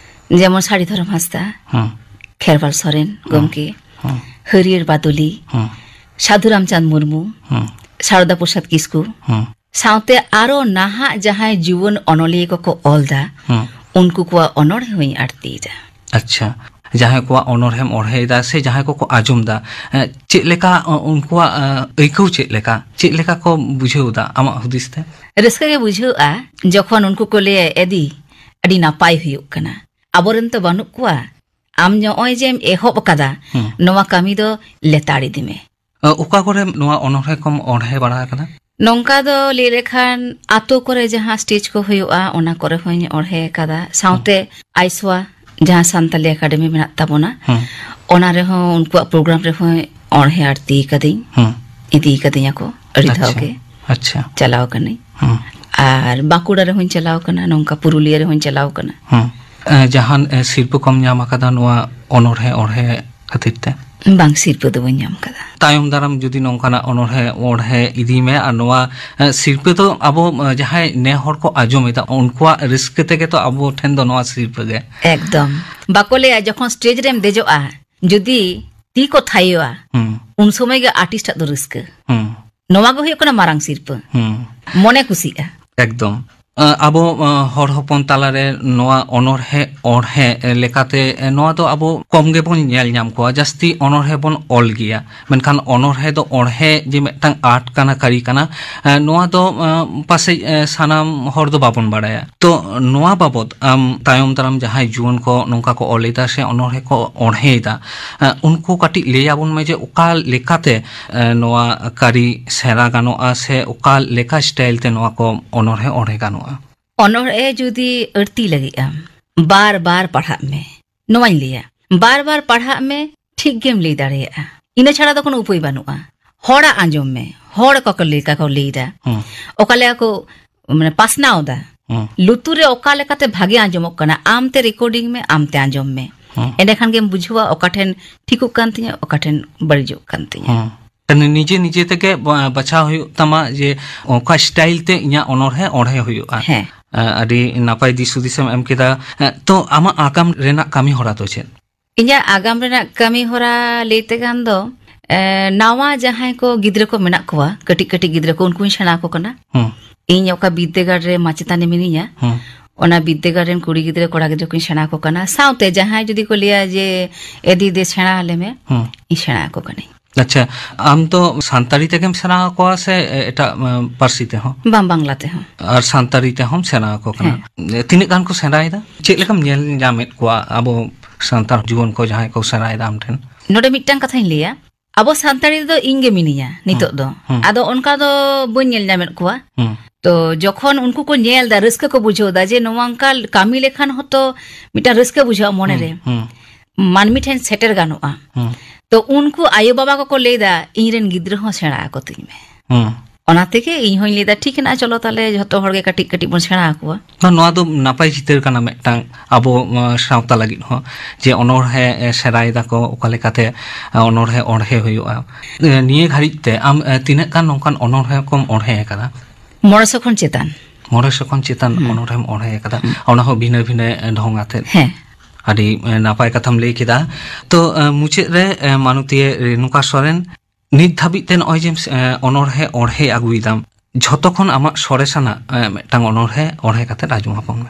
ᱡᱮᱢᱚᱱ ᱥᱟᱹᱲᱤ ᱫᱷᱚᱨᱚᱢ ᱦᱟᱸᱥᱫᱟ, ᱦᱩᱸ᱾ ᱠᱷᱮᱨᱣᱟᱞ ᱥᱚᱨᱮᱱ ᱦᱩᱸ᱾ ᱜᱚᱢᱠᱮ, ᱦᱩᱸ᱾ ᱦᱟᱹᱨᱭᱟᱹᱲ ᱵᱟᱫᱚᱞᱤ, ᱦᱩᱸ᱾ ᱥᱟᱹᱫᱷᱩ ᱨᱟᱢᱪᱟᱸᱫᱽ ᱢᱩᱨᱢᱩ, ᱦᱩᱸ᱾ ᱥᱟᱨᱚᱫᱟ ᱯᱨᱚᱥᱟᱫᱽ ᱠᱤᱥᱠᱩ, ᱦᱩᱸ᱾ ᱥᱟᱶᱛᱮ ᱟᱨᱚ ᱱᱟᱦᱟᱜ ᱡᱟᱦᱟᱸᱭ ᱡᱩᱣᱟᱹᱱ ᱚᱱᱚᱞᱤᱭᱟᱹ ᱠᱚᱠᱚ ᱚᱞ ᱫᱟ, ᱦᱩᱸ᱾ ᱩᱱᱠᱩ ᱠᱚᱣᱟᱜ ᱚᱱᱚᱬᱦᱮ ᱦᱚᱸᱧ ᱟᱲᱛᱤᱭᱮᱫᱟ᱾ ᱟᱪᱪᱷᱟ, ᱡᱟᱦᱟᱸᱭ ᱠᱚᱣᱟᱜ ᱚᱱᱚᱬᱦᱮᱢ ᱚᱬᱦᱮᱭᱮᱫᱟ ᱥᱮ ᱡᱟᱦᱟᱸᱭ ᱠᱚᱠᱚ ᱟᱸᱡᱚᱢ ᱫᱟ, ᱮ, ᱪᱮᱫ ᱞᱮᱠᱟ, ᱚ, ᱩᱱᱠᱩᱣᱟᱜ, ᱮ, ᱟᱹᱭᱠᱟᱹᱣ ᱪᱮᱫ ᱞᱮᱠᱟ, ᱪᱮᱫ ᱞᱮᱠᱟ ᱠᱚ ᱵᱩᱡᱷᱟᱹᱣ ᱫᱟ ᱟᱢᱟᱜ ᱦᱩᱫᱤᱥ ᱛᱮ? ᱨᱟᱹᱥᱠᱟᱹ ᱜᱮ ᱵᱩᱡᱷᱟᱹᱜᱼᱟ ᱡᱚᱠᱷᱚᱱ ᱩᱱᱠᱩ ᱠᱚ ᱞᱟᱹᱭᱟ, "ᱮ ᱫᱤ, ᱟᱹᱰᱤ ᱱᱟᱯᱟᱭ ᱦᱩᱭᱩᱜ ᱠᱟᱱᱟ, ᱟᱵᱚᱨᱮᱱ ᱛᱚ ᱵᱟᱹᱱᱩᱜ ᱠᱚᱣᱟ, ᱟᱢ ᱱᱚᱜᱼᱚᱭ ᱡᱮᱢ ᱮᱦᱚᱵ ᱟᱠᱟᱫᱟ, ᱦᱩᱸ᱾ ᱱᱚᱣᱟ ᱠᱟᱹᱢᱤ ᱫᱚ ᱞᱮᱛᱟᱲ ᱤᱫᱤ ᱢᱮ᱾" ᱚ, ᱚᱠᱟ ᱠᱚᱨᱮ ᱱᱚᱣᱟ ᱚᱱᱚᱬᱦᱮ ᱠᱚᱢ ᱚᱬᱦᱮ ᱵᱟᱲᱟ ᱟᱠᱟᱫᱟ? ᱱᱚᱝᱠᱟ ᱫᱚ ᱞᱟᱹᱭ ᱞᱮᱠᱷᱟᱱ ᱟᱛᱳ ᱠᱚᱨᱮ ᱡᱟᱦᱟᱸ ᱥᱴᱮᱡᱽ ᱠᱚ ᱦᱩᱭᱩᱜᱼᱟ, ᱚᱱᱟ ᱠᱚᱨᱮ ᱦᱚᱸᱧ ᱚᱬᱦᱮ ᱟᱠᱟᱫᱟ᱾ ᱥᱟᱶᱛᱮ ᱟᱭᱥᱣᱟ, ᱡᱟᱦᱟᱸ ᱥᱟᱱᱛᱟᱞᱤ ᱮᱠᱟᱰᱮᱢᱤ ᱢᱮᱱᱟᱜ ᱛᱟᱵᱚᱱᱟ, ᱦᱩᱸ᱾ ᱚᱱᱟ ᱨᱮᱦᱚᱸ ᱩᱱᱠᱩᱣᱟᱜ ᱯᱨᱳᱜᱨᱟᱢ ᱨᱮᱦᱚᱸ ᱚᱬᱦᱮ ᱟᱲᱛᱤ ᱠᱟᱹᱫᱟᱹᱧ, ᱦᱩᱸ᱾ ᱤᱫᱤ ᱠᱟᱹᱫᱤᱧᱟ ᱠᱚ ᱟᱹᱰᱤ ᱫᱷᱟᱣ ᱟᱪᱪᱷᱟ, ᱜᱮ᱾ ᱟᱪᱪᱷᱟ᱾ ᱪᱟᱞᱟᱣ ᱠᱟᱹᱱᱟᱹᱧ᱾ ᱦᱩᱸ᱾ ᱟᱨ ᱵᱟᱸᱠᱩᱲᱟ ᱨᱮᱦᱚᱸᱧ ᱪᱟᱞᱟᱣ ᱠᱟᱱᱟ, ᱱᱚᱝᱠᱟ ᱯᱩᱨᱩᱞᱤᱭᱟᱹ ᱨᱮᱦᱚᱸᱧ ᱪᱟᱞᱟᱣ ᱠᱟᱱᱟ᱾ ᱦᱩᱸ᱾ ᱮ, ᱡᱟᱦᱟᱱ, ᱮ, ᱥᱤᱨᱯᱟᱹ ᱠᱚᱢ ᱧᱟᱢ ᱟᱠᱟᱫᱟ ᱱᱚᱣᱟ ᱚᱱᱚᱬᱦᱮ ᱚᱬᱦᱮ ᱠᱷᱟᱹᱛᱤᱨ ᱛᱮ? ᱵᱟᱝ, ᱥᱤᱨᱯᱟᱹ ᱫᱚ ᱵᱟᱹᱧ ᱧᱟᱢ ᱟᱠᱟᱫᱟ᱾ ᱛᱟᱭᱚᱢ ᱫᱟᱨᱟᱢ ᱡᱩᱫᱤ ᱱᱚᱝᱠᱟᱱᱟᱜ ᱚᱱᱚᱬᱦᱮ ᱚᱬᱦᱮ ᱤᱫᱤᱭ ᱢᱮ ᱟᱨ ᱱᱚᱣᱟ, ᱮ, ᱥᱤᱨᱯᱟᱹ ᱫᱚ ᱟᱵᱚ, ᱮ, ᱡᱟᱦᱟᱸᱭ ᱱᱮ ᱦᱚᱲ ᱠᱚ ᱟᱸᱡᱚᱢ ᱮᱫᱟ, ᱩᱱᱠᱩᱣᱟᱜ ᱨᱟᱹᱥᱠᱟᱹ ᱛᱮᱜᱮ ᱛᱚ ᱟᱵᱚ ᱴᱷᱮᱱ ᱫᱚ ᱱᱚᱣᱟ ᱥᱤᱨᱯᱟᱹ ᱜᱮ᱾ ᱮᱠᱫᱚᱢ᱾ ᱵᱟᱠᱚ ᱞᱟᱹᱭᱟ, ᱡᱚᱠᱷᱚᱱ ᱥᱴᱮᱡᱽ ᱨᱮᱢ ᱫᱮᱡᱚᱜᱼᱟ, ᱡᱩᱫᱤ ᱛᱤ ᱠᱚ ᱛᱷᱟᱭᱚᱼᱟ, ᱦᱩᱸ᱾ ᱩᱱ ᱥᱚᱢᱚᱭ ᱜᱮ ᱟᱨᱴᱤᱥᱴ ᱟᱜ ᱫᱚ ᱨᱟᱹᱥᱠᱟᱹ᱾ ᱦᱩᱸ᱾ ᱱᱚᱣᱟ ᱜᱮ ᱦᱩᱭᱩᱜ ᱠᱟᱱᱟ ᱢᱟᱨᱟᱝ ᱥᱤᱨᱯᱟᱹ᱾ ᱦᱩᱸ᱾ ᱢᱚᱱᱮ ᱠᱩᱥᱤᱜᱼᱟ᱾ ᱮᱠᱫᱚᱢ᱾ ᱟ, ᱟᱵᱚ, ᱟ, ᱦᱚᱲ ᱦᱚᱯᱚᱱ ᱛᱟᱞᱟᱨᱮ ᱱᱚᱣᱟ ᱚᱱᱚᱬᱦᱮ ᱚᱬᱦᱮ ᱞᱮᱠᱟᱛᱮ, ᱮ, ᱱᱚᱣᱟ ᱫᱚ ᱟᱵᱚ ᱠᱚᱢ ᱜᱮᱵᱚᱱ ᱧᱮᱞ ᱧᱟᱢ ᱠᱚᱣᱟ᱾ ᱡᱟᱹᱥᱛᱤ ᱚᱱᱚᱬᱦᱮ ᱵᱚᱱ ᱚᱞ ᱜᱮᱭᱟ, ᱢᱮᱱᱠᱷᱟᱱ ᱚᱱᱚᱬᱦᱮ ᱫᱚ ᱚᱬᱦᱮ ᱡᱮ ᱢᱤᱫᱴᱟᱝ ᱟᱨᱴ ᱠᱟᱱᱟ, ᱠᱟᱹᱨᱤ ᱠᱟᱱᱟ, ᱮ, ᱱᱚᱣᱟ ᱫᱚ, ᱟ, ᱯᱟᱥᱮᱡ, ᱮ, ᱥᱟᱱᱟᱢ ᱦᱚᱲ ᱫᱚ ᱵᱟᱵᱚᱱ ᱵᱟᱲᱟᱭᱟ᱾ ᱛᱚ ᱱᱚᱣᱟ ᱵᱟᱵᱚᱛ ᱟᱢ ᱛᱟᱭᱚᱢ ᱫᱟᱨᱟᱢ ᱡᱟᱦᱟᱸᱭ ᱡᱩᱣᱟᱹᱱ ᱠᱚ ᱱᱚᱝᱠᱟ ᱠᱚ ᱚᱞ ᱮᱫᱟ ᱥᱮ ᱚᱱᱚᱬᱦᱮ ᱠᱚ ᱚᱬᱦᱮᱭᱮᱫᱟ, ᱮ, ᱩᱱᱠᱩ ᱠᱟᱹᱴᱤᱡ ᱞᱟᱹᱭ ᱟᱵᱚᱱ ᱢᱮ ᱡᱮ ᱚᱠᱟ ᱞᱮᱠᱟᱛᱮ, ᱮ, ᱱᱚᱣᱟ ᱠᱟᱹᱨᱤ ᱥᱮᱬᱟ ᱜᱟᱱᱚᱜᱼᱟ ᱥᱮ ᱚᱠᱟ ᱞᱮᱠᱟ ᱥᱴᱟᱭᱤᱞ ᱛᱮ ᱱᱚᱣᱟ ᱠᱚ ᱚᱱᱚᱬᱦᱮ ᱚᱬᱦᱮ ᱜᱟᱱᱚᱜᱼᱟ? ᱚᱱᱚᱬᱦᱮ ᱡᱩᱫᱤ ᱟᱹᱲᱛᱤ ᱞᱟᱹᱜᱤᱫ ᱟᱢ, ᱵᱟᱨ ᱵᱟᱨ ᱯᱟᱲᱦᱟᱜ ᱢᱮ, ᱱᱚᱣᱟᱧ ᱞᱟᱹᱭᱟ᱾ ᱵᱟᱨ ᱵᱟᱨ ᱯᱟᱲᱦᱟᱜ ᱢᱮ, ᱴᱷᱤᱠ ᱜᱮᱢ ᱞᱟᱹᱭ ᱫᱟᱲᱮᱭᱟᱜᱼᱟ᱾ ᱤᱱᱟᱹ ᱪᱷᱟᱲᱟ ᱫᱚ ᱠᱳᱱᱳ ᱩᱯᱟᱹᱭ ᱵᱟᱹᱱᱩᱜᱼᱟ᱾ ᱦᱚᱲᱟᱜ ᱟᱸᱡᱚᱢ ᱢᱮ, ᱦᱚᱲ ᱚᱠᱟ ᱠᱚ ᱞᱮᱠᱟ ᱠᱚ ᱞᱟᱹᱭᱫᱟ, ᱦᱩᱸ᱾ ᱚᱠᱟ ᱞᱮᱠᱟ ᱠᱚ, ᱢᱟᱱᱮ, ᱯᱟᱥᱱᱟᱣ ᱫᱟ᱾ ᱦᱩᱸ᱾ ᱞᱩᱛᱩᱨ ᱨᱮ ᱚᱠᱟ ᱞᱮᱠᱟᱛᱮ ᱵᱷᱟᱜᱮ ᱟᱸᱡᱚᱢᱚᱜ ᱠᱟᱱᱟ, ᱟᱢ ᱛᱮ ᱨᱮᱠᱚᱨᱰᱤᱝ ᱢᱮ, ᱟᱢ ᱛᱮ ᱟᱸᱡᱚᱢ ᱢᱮ᱾ ᱦᱩᱸ᱾ ᱮᱸᱰᱮᱠᱷᱟᱱ ᱜᱮᱢ ᱵᱩᱡᱷᱟᱹᱣᱟ ᱚᱠᱟ ᱴᱷᱮᱱ ᱴᱷᱤᱠᱚᱜ ᱠᱟᱱ ᱛᱤᱧᱟᱹ, ᱚᱠᱟ ᱴᱷᱮᱱ ᱵᱟᱹᱲᱤᱡᱚᱜ ᱠᱟᱱ ᱛᱤᱧᱟᱹ᱾ ᱦᱩᱸ᱾ ᱛᱟᱦᱞᱮ ᱱᱤᱡᱮ ᱱᱤᱡᱮ ᱛᱮᱜᱮ ᱵᱟ-, ᱵᱟᱪᱷᱟᱣ ᱦᱩᱭᱩᱜ ᱛᱟᱢᱟ ᱡᱮ ᱚᱠᱟ ᱥᱴᱟᱭᱤᱞ ᱛᱮ ᱤᱧᱟᱹᱜ ᱚᱱᱚᱬᱦᱮ ᱚᱬᱦᱮ ᱦᱩᱭᱩᱜᱼᱟ᱾ ᱦᱮᱸ᱾ ᱟ, ᱟᱹᱰᱤ ᱱᱟᱯᱟᱭ ᱫᱤᱥ ᱦᱩᱫᱤᱥ ᱮᱢ ᱮᱢ ᱠᱮᱫᱟ᱾ ᱮ, ᱛᱚ ᱟᱢᱟᱜ ᱟᱜᱟᱢ ᱨᱮᱱᱟᱜ ᱠᱟᱹᱢᱤ ᱦᱚᱨᱟ ᱫᱚ ᱪᱮᱫ? ᱤᱧᱟᱹᱜ ᱟᱜᱟᱢ ᱨᱮᱱᱟᱜ ᱠᱟᱹᱢᱤ ᱦᱚᱨᱟ ᱞᱟᱹᱭ ᱛᱮ ᱠᱷᱟᱱ ᱫᱚ, ᱮ, ᱱᱟᱣᱟ ᱡᱟᱦᱟᱸᱭ ᱠᱚ ᱜᱤᱫᱽᱨᱟᱹ ᱠᱚ ᱢᱮᱱᱟᱜ ᱠᱚᱣᱟ, ᱠᱟᱹᱴᱤᱡ ᱠᱟᱹᱴᱤᱡ ᱜᱤᱫᱽᱨᱟᱹ ᱠᱚ, ᱩᱱᱠᱩᱧ ᱥᱮᱬᱟ ᱟᱠᱚ ᱠᱟᱱᱟ᱾ ᱦᱩᱸ᱾ ᱤᱧ ᱚᱠᱟ ᱵᱤᱨᱫᱟᱹᱜᱟᱲ ᱨᱮ ᱢᱟᱪᱮᱛᱟᱹᱱᱤ ᱢᱤᱱᱟᱹᱧᱟ, ᱦᱩᱸ᱾ ᱚᱱᱟ ᱵᱤᱨᱫᱟᱹᱜᱟᱲ ᱨᱮᱱ ᱠᱩᱲᱤ ᱜᱤᱫᱽᱨᱟᱹ, ᱠᱚᱲᱟ ᱜᱤᱫᱽᱨᱟᱹ ᱠᱚᱧ ᱥᱮᱬᱟ ᱟᱠᱚ ᱠᱟᱱᱟ᱾ ᱥᱟᱶᱛᱮ ᱡᱟᱦᱟᱸᱭ ᱡᱩᱫᱤ ᱠᱚ ᱞᱟᱹᱭᱟ ᱡᱮ, "ᱮ ᱫᱤ, ᱫᱮ ᱥᱮᱬᱟ ᱟᱞᱮ ᱢᱮ", ᱦᱩᱸ᱾ ᱤᱧ ᱥᱮᱬᱟ ᱟᱠᱚ ᱠᱟᱹᱱᱟᱹᱧ᱾ ᱟᱪᱪᱷᱟ, ᱟᱢ ᱫᱚ ᱥᱟᱱᱛᱟᱲᱤ ᱛᱮᱜᱮᱢ ᱥᱮᱬᱟ ᱟᱠᱚᱣᱟ ᱥᱮ ᱮᱴᱟᱜ, ᱮ, ᱯᱟᱹᱨᱥᱤ ᱛᱮᱦᱚᱸ? ᱵᱟᱝ, ᱵᱟᱝᱞᱟ ᱛᱮᱦᱚᱸ᱾ ᱟᱨ ᱥᱟᱱᱛᱟᱲᱤ ᱛᱮᱦᱚᱸᱢ ᱥᱮᱬᱟ ᱟᱠᱚ ᱠᱟᱱᱟ᱾ ᱦᱮᱸ᱾ ᱛᱤᱱᱟᱹᱜ ᱜᱟᱱ ᱠᱚ ᱥᱮᱬᱟᱭᱮᱫᱟ? ᱪᱮᱫ ᱞᱮᱠᱟᱢ ᱧᱮᱞ ᱧᱟᱢᱮᱫ ᱠᱚᱣᱟ ᱟᱵᱚ ᱥᱟᱱᱛᱟᱲ ᱡᱩᱣᱟᱹᱱ ᱠᱚ ᱡᱟᱦᱟᱸᱭ ᱠᱚ ᱥᱮᱬᱟᱭᱮᱫᱟ ᱟᱢ ᱴᱷᱮᱱ? ᱱᱚᱰᱮ ᱢᱤᱫᱴᱟᱝ ᱠᱟᱛᱷᱟᱧ ᱞᱟᱹᱭᱟ, ᱟᱵᱚ ᱥᱟᱱᱛᱟᱲᱤ ᱨᱮᱫᱚ ᱤᱧ ᱜᱮ ᱢᱤᱱᱟᱹᱧᱟ ᱱᱤᱛᱚᱜ ᱫᱚ᱾ ᱦᱩᱸ᱾ ᱟᱫᱚ ᱚᱱᱠᱟ ᱫᱚ ᱵᱟᱹᱧ ᱧᱮᱞ ᱧᱟᱢᱮᱫ ᱠᱚᱣᱟ᱾ ᱦᱩᱸ᱾ ᱛᱚ ᱡᱚᱠᱷᱚᱱ ᱩᱱᱠᱩ ᱠᱚ ᱧᱮᱞ ᱫᱟ, ᱨᱟᱹᱥᱠᱟᱹ ᱠᱚ ᱵᱩᱡᱷᱟᱹᱣ ᱫᱟ ᱡᱮ ᱱᱚᱣᱟ ᱚᱱᱠᱟ ᱠᱟᱹᱢᱤ ᱞᱮᱠᱷᱟᱱ ᱦᱚᱸᱛᱚ ᱢᱤᱫᱴᱟᱝ ᱨᱟᱹᱥᱠᱟᱹ ᱵᱩᱡᱷᱟᱹᱜᱼᱟ ᱢᱚᱱᱮᱨᱮ᱾ ᱦᱩᱸ, ᱦᱩᱸ᱾ ᱢᱟᱹᱱᱢᱤ ᱴᱷᱮᱱ ᱥᱮᱴᱮᱨ ᱜᱟᱱᱚᱜᱼᱟ᱾ ᱦᱩᱸ᱾ ᱛᱚ ᱩᱱᱠᱩ ᱟᱭᱳ ᱵᱟᱵᱟ ᱠᱚᱠᱚ ᱞᱟᱹᱭ ᱫᱟ, "ᱤᱧ ᱨᱮᱱ ᱜᱤᱫᱽᱨᱟᱹ ᱦᱚᱸ ᱥᱮᱬᱟ ᱟᱠᱚ ᱛᱤᱧ ᱢᱮ᱾" ᱦᱩᱸ᱾ ᱚᱱᱟ ᱛᱮᱜᱮ ᱤᱧ ᱦᱚᱧ ᱞᱟᱹᱭᱫᱟ, ᱴᱷᱤᱠ ᱦᱮᱱᱟᱜᱼᱟ, ᱪᱚᱞᱚ ᱛᱟᱦᱞᱮ ᱡᱷᱚᱛᱚ ᱦᱚᱲ ᱜᱮ ᱠᱟᱹᱴᱤᱡ ᱠᱟᱹᱴᱤᱡ ᱵᱚᱱ ᱥᱮᱬᱟ ᱟᱠᱚᱣᱟ᱾ ᱵᱟᱝ, ᱱᱚᱣᱟ ᱫᱚ ᱱᱟᱯᱟᱭ ᱪᱤᱛᱟᱹᱨ ᱠᱟᱱᱟ ᱢᱤᱫᱴᱟᱝ ᱟᱵᱚ, ᱟᱸ, ᱥᱟᱶᱛᱟ ᱞᱟᱹᱜᱤᱫ ᱦᱚᱸ, ᱡᱮ ᱚᱱᱚᱬᱦᱮ, ᱮ, ᱥᱮᱬᱟᱭ ᱫᱟᱠᱚ, ᱚᱠᱟ ᱞᱮᱠᱟᱛᱮ, ᱮ, ᱚᱱᱚᱬᱦᱮ ᱚᱬᱦᱮ ᱦᱩᱭᱩᱜᱼᱟ᱾ ᱮ, ᱱᱤᱭᱟᱹ ᱜᱷᱟᱹᱲᱤᱡ ᱛᱮ ᱟᱢ, ᱮ, ᱛᱤᱱᱟᱹᱜ ᱜᱟᱱ ᱱᱚᱝᱠᱟᱱ ᱚᱱᱚᱬᱦᱮ ᱠᱚᱢ ᱚᱬᱦᱮ ᱟᱠᱟᱫᱟ? ᱢᱚᱬᱮ ᱥᱚ ᱠᱷᱚᱱ ᱪᱮᱛᱟᱱ᱾ ᱢᱚᱬᱮ ᱥᱚ ᱠᱷᱚᱱ ᱪᱮᱛᱟᱱ ᱦᱩᱸ᱾ ᱚᱱᱚᱬᱦᱮᱢ ᱚᱬᱦᱮ ᱟᱠᱟᱫᱟ, ᱦᱩᱸ᱾ ᱚᱱᱟ ᱦᱚᱸ ᱵᱷᱤᱱᱟᱹ ᱵᱷᱤᱱᱟᱹ ᱰᱷᱚᱝ ᱟᱛᱮᱫ᱾ ᱦᱮᱸ᱾ ᱟᱹᱰᱤ, ᱮ, ᱱᱟᱯᱟᱭ ᱠᱟᱛᱷᱟᱢ ᱞᱟᱹᱭ ᱠᱮᱫᱟ᱾ ᱛᱚ, ᱮ, ᱢᱩᱪᱟᱹᱫ ᱨᱮ, ᱮ, ᱢᱟᱱᱚᱛᱤᱭᱟᱹ ᱨᱮᱱᱩᱠᱟ ᱥᱚᱨᱮᱱ, ᱱᱤᱛ ᱫᱷᱟᱹᱵᱤᱡ ᱛᱮ ᱱᱚᱜᱼᱚᱭ ᱡᱮᱢ, ᱮ, ᱚᱱᱚᱬᱦᱮ ᱚᱬᱦᱮ ᱟᱹᱜᱩᱭᱮᱫᱟᱢ, ᱡᱷᱚᱛᱚ ᱠᱷᱚᱱ ᱟᱢᱟᱜ ᱥᱚᱨᱮᱥᱟᱱᱟᱜ, ᱮ, ᱢᱤᱫᱴᱟᱝ ᱚᱱᱚᱬᱦᱮ ᱚᱬᱦᱮ ᱠᱟᱛᱮᱫ ᱟᱸᱡᱚᱢ ᱟᱵᱚᱱ ᱢᱮ᱾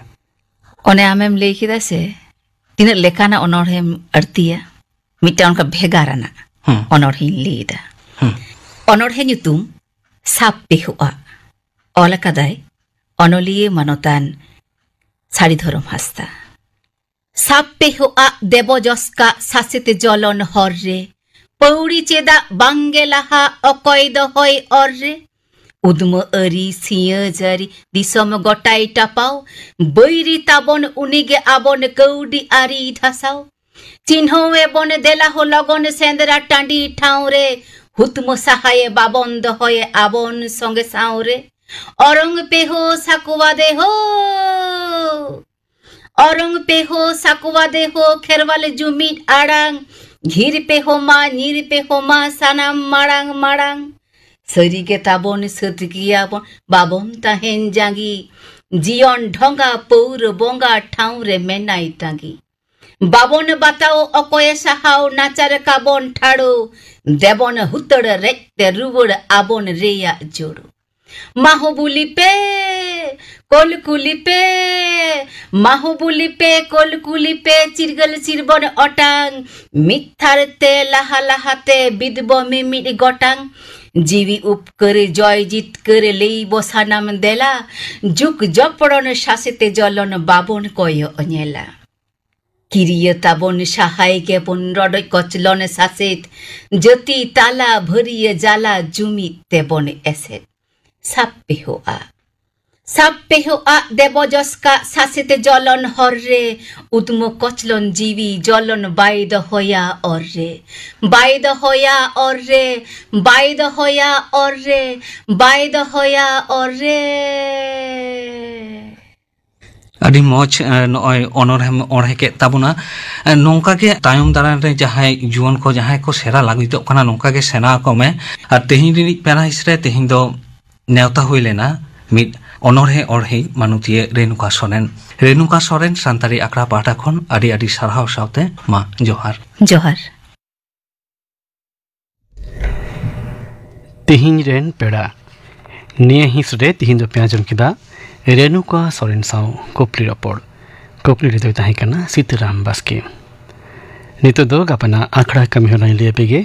ᱚᱱᱮ ᱟᱢᱮᱢ ᱞᱟᱹᱭ ᱠᱮᱫᱟ ᱥᱮ, ᱛᱤᱱᱟᱹᱜ ᱞᱮᱠᱟᱱᱟᱜ ᱚᱱᱚᱬᱦᱮᱢ ᱟᱹᱲᱛᱤᱭᱟ, ᱢᱤᱫᱴᱟᱝ ᱚᱱᱠᱟ ᱵᱷᱮᱜᱟᱨ ᱟᱱᱟᱜ ᱦᱩᱸ᱾ ᱚᱱᱚᱬᱦᱮᱧ ᱞᱟᱹᱭ ᱮᱫᱟ᱾ ᱦᱩᱸ᱾ ᱚᱱᱚᱬᱦᱮ ᱧᱩᱛᱩᱢ ᱥᱟᱵ ᱯᱮᱦᱚᱜᱼᱟ, ᱚᱞ ᱟᱠᱟᱫᱟᱭ ᱚᱱᱚᱞᱤᱭᱟᱹ ᱢᱟᱱᱚᱛᱟᱱ ᱥᱟᱹᱨᱤ ᱫᱷᱚᱨᱚᱢ ᱦᱟᱸᱥᱫᱟ᱾ ᱥᱟᱵ ᱯᱮᱦᱚᱜᱼᱟ ᱫᱮᱵᱚ ᱡᱚᱥᱠᱟ ᱥᱟᱥᱮᱛ ᱡᱚᱞᱚᱱ ᱦᱚᱨ ᱨᱮ, ᱯᱟᱹᱣᱲᱤ ᱪᱮᱫᱟᱜ ᱵᱟᱝᱜᱮ ᱞᱟᱦᱟ ᱚᱠᱚᱭ ᱫᱚᱦᱚᱭ ᱚᱨ ᱨᱮ? ᱩᱫᱽᱢᱟᱹ ᱟᱹᱨᱤ ᱥᱤᱭᱟᱹ ᱡᱟᱹᱨᱤ ᱫᱤᱥᱚᱢ ᱜᱚᱴᱟᱭ ᱴᱟᱯᱟᱣ, ᱵᱟᱹᱭᱨᱤ ᱛᱟᱵᱚᱱ ᱩᱱᱤᱜᱮ ᱟᱵᱚᱱ ᱠᱟᱹᱣᱰᱤ ᱟᱹᱨᱤ ᱫᱷᱟᱥᱟᱣ᱾ ᱪᱤᱱᱦᱟᱹᱣ ᱮᱵᱚᱱ ᱫᱮᱞᱟ ᱦᱚ ᱞᱚᱜᱚᱱ ᱥᱮᱸᱫᱽᱨᱟ ᱴᱟᱺᱰᱤ ᱴᱷᱟᱶ ᱨᱮ, ᱦᱩᱛᱢᱟᱹ ᱥᱟᱦᱟᱭᱮ ᱵᱟᱵᱚᱱ ᱫᱚᱦᱚᱭᱮ ᱟᱵᱚᱱ ᱥᱚᱸᱜᱮ ᱥᱟᱶ ᱨᱮ᱾ ᱚᱨᱚᱝ ᱯᱮ ᱦᱳ ᱥᱟᱠᱣᱟ ᱫᱮ ᱦᱳ, ᱚᱨᱚᱝ ᱯᱮ ᱦᱳ ᱥᱟᱠᱣᱟ ᱫᱮ ᱦᱳ, ᱠᱷᱮᱨᱣᱟᱞ ᱡᱩᱢᱤᱫ ᱟᱲᱟᱝ᱾ ᱜᱷᱤᱨ ᱯᱮ ᱦᱳ ᱢᱟ, ᱧᱤᱨ ᱯᱮ ᱦᱳ ᱢᱟ, ᱥᱟᱱᱟᱢ ᱢᱟᱲᱟᱝ ᱢᱟᱲᱟᱝ᱾ ᱥᱟᱹᱨᱤ ᱜᱮ ᱛᱟᱵᱚᱱ ᱥᱟᱹᱛ ᱜᱮᱭᱟᱵᱚᱱ, ᱵᱟᱵᱚᱱ ᱛᱟᱦᱮᱱ ᱡᱟᱸᱜᱤ᱾ ᱡᱤᱭᱚᱱ ᱰᱷᱚᱸᱜᱟ ᱯᱟᱹᱣᱨᱟᱹ ᱵᱚᱸᱜᱟ ᱴᱷᱟᱶ ᱨᱮ ᱢᱮᱱᱟᱭ ᱛᱟᱸᱜᱤ᱾ ᱵᱟᱵᱚᱱ ᱵᱟᱛᱟᱣ ᱚᱠᱚᱭᱮ ᱥᱟᱦᱟᱣ, ᱱᱟᱪᱟᱨ ᱠᱟᱵᱚᱱ ᱴᱷᱟᱲᱚ᱾ ᱫᱮᱵᱚᱱ ᱦᱩᱛᱟᱹᱲ ᱨᱮᱡ ᱛᱮ ᱨᱩᱣᱟᱹᱲ ᱟᱵᱚᱱ ᱨᱮᱭᱟᱜ ᱡᱳᱲᱳ᱾ ᱢᱟᱦᱩ ᱵᱩᱞᱤ ᱯᱮ, ᱠᱚᱞ ᱠᱩᱞᱤ ᱯᱮ, ᱢᱟᱦᱩ ᱵᱩᱞᱤ ᱯᱮ, ᱠᱚᱞ ᱠᱩᱞᱤ ᱯᱮ, ᱪᱤᱨᱜᱟᱹᱞ ᱪᱤᱨᱵᱚᱱ ᱚᱴᱟᱝ᱾ ᱢᱤᱫ ᱛᱷᱟᱨ ᱛᱮ ᱞᱟᱦᱟ ᱞᱟᱦᱟ ᱛᱮ ᱵᱤᱫ ᱵᱚ ᱢᱤᱢᱤᱫ ᱜᱚᱴᱟᱝ᱾ ᱡᱤᱣᱤ ᱩᱯᱠᱟᱹᱨ ᱡᱚᱭ ᱡᱤᱛᱠᱟᱹᱨ ᱞᱟᱹᱭ ᱵᱚ ᱥᱟᱱᱟᱢ ᱫᱮᱞᱟ᱾ ᱡᱩᱜᱽ ᱡᱚᱯᱲᱚᱱ ᱥᱟᱥᱮᱛ ᱡᱚᱞᱚᱱ ᱵᱟᱵᱚᱱ ᱠᱚᱭᱚᱜ ᱧᱮᱞᱟ᱾ ᱠᱤᱨᱤᱭᱟᱹ ᱛᱟᱵᱚᱱ ᱥᱟᱦᱟᱭ ᱜᱮᱵᱚᱱ ᱨᱚᱰᱚᱡ ᱠᱚᱪᱞᱚᱱ ᱥᱟᱥᱮᱛ᱾ ᱡᱟᱹᱛᱤ ᱛᱟᱞᱟ ᱵᱷᱟᱹᱨᱤᱭᱟᱹ ᱡᱟᱞᱟ ᱡᱩᱢᱤᱫ ᱛᱮᱵᱚᱱ ᱮᱥᱮᱫ᱾ ᱥᱟᱵ ᱯᱮᱦᱚᱜᱼᱟ, ᱥᱟᱵ ᱯᱮᱦᱚ ᱟᱜ ᱫᱮᱵᱚ ᱡᱚᱥᱠᱟ ᱥᱟᱥᱮᱛ ᱡᱚᱞᱚᱱ ᱦᱚᱨ ᱨᱮ, ᱩᱫᱢᱚ ᱠᱚᱪᱞᱚᱱ ᱡᱤᱣᱤ ᱡᱚᱞᱚᱱ ᱵᱟᱭ ᱫᱚᱦᱚᱭᱟ ᱚᱨ ᱨᱮ, ᱵᱟᱭ ᱫᱚᱦᱚᱭᱟ ᱚᱨ ᱨᱮ, ᱵᱟᱭ ᱫᱚᱦᱚᱭᱟ ᱚᱨ ᱨᱮ, ᱵᱟᱭ ᱫᱚᱦᱚᱭᱟ ᱚᱨ ᱨᱮ᱾ ᱟᱹᱰᱤ ᱢᱚᱡᱽ, ᱮ, ᱱᱚᱜᱼᱚᱭ ᱚᱱᱚᱬᱦᱮᱢ ᱚᱬᱦᱮ ᱠᱮᱫ ᱛᱟᱵᱚᱱᱟ᱾ ᱮ, ᱱᱚᱝᱠᱟ ᱜᱮ ᱛᱟᱭᱚᱢ ᱫᱟᱨᱟᱢ ᱨᱮ ᱡᱟᱦᱟᱸᱭ ᱡᱩᱣᱟᱹᱱ ᱠᱚ, ᱡᱟᱦᱟᱸᱭ ᱠᱚ ᱥᱮᱬᱟ ᱞᱟᱹᱜᱤᱫᱚᱜ ᱠᱟᱱᱟ, ᱱᱚᱝᱠᱟ ᱜᱮ ᱥᱮᱬᱟ ᱟᱠᱚ ᱢᱮ᱾ ᱟᱨ ᱛᱮᱦᱮᱧ ᱨᱤᱱᱤᱡ ᱯᱮᱲᱟ ᱦᱤᱸᱥ ᱨᱮ ᱛᱮᱦᱮᱧ ᱫᱚ ᱱᱮᱣᱛᱟ ᱦᱩᱭ ᱞᱮᱱᱟ ᱢᱤᱫ ᱚᱱᱚᱬᱦᱮ ᱚᱬᱦᱮ ᱢᱟᱱᱚᱛᱤᱭᱟᱹ ᱨᱮᱱᱩᱠᱟ ᱥᱚᱨᱮᱱ᱾ ᱨᱮᱱᱩᱠᱟ ᱥᱚᱨᱮᱱ ᱥᱟᱱᱛᱟᱲᱤ ᱟᱠᱷᱲᱟ ᱯᱟᱦᱴᱟ ᱠᱷᱚᱱ ᱟᱹᱰᱤ ᱟᱹᱰᱤ ᱥᱟᱨᱦᱟᱣ ᱥᱟᱶᱛᱮ ᱢᱟ ᱡᱚᱦᱟᱨ᱾ ᱡᱚᱦᱟᱨ᱾ ᱛᱤᱦᱤᱧ ᱨᱮᱱ ᱯᱮᱲᱟ᱾ ᱱᱤᱭᱟᱹ ᱦᱤᱸᱥ ᱨᱮ ᱛᱤᱦᱤᱧ ᱫᱚ ᱯᱮ ᱟᱸᱡᱚᱢ ᱠᱮᱫᱟ ᱨᱮᱱᱩᱠᱟ ᱥᱚᱨᱮᱱ ᱥᱟᱶ ᱠᱩᱠᱞᱤ ᱨᱚᱯᱚᱲ᱾ ᱠᱩᱠᱞᱤ ᱨᱮᱫᱚᱭ ᱛᱟᱦᱮᱸ ᱠᱟᱱᱟ ᱥᱤᱛᱟᱹᱨᱟᱢ ᱵᱟᱥᱠᱮ᱾ ᱱᱤᱛᱚᱜ ᱫᱚ ᱜᱟᱯᱟᱱᱟᱜ ᱟᱠᱷᱲᱟ ᱠᱟᱹᱢᱤ ᱦᱚᱨᱟᱧ ᱞᱟᱹᱭ ᱟᱯᱮ ᱜᱮ᱾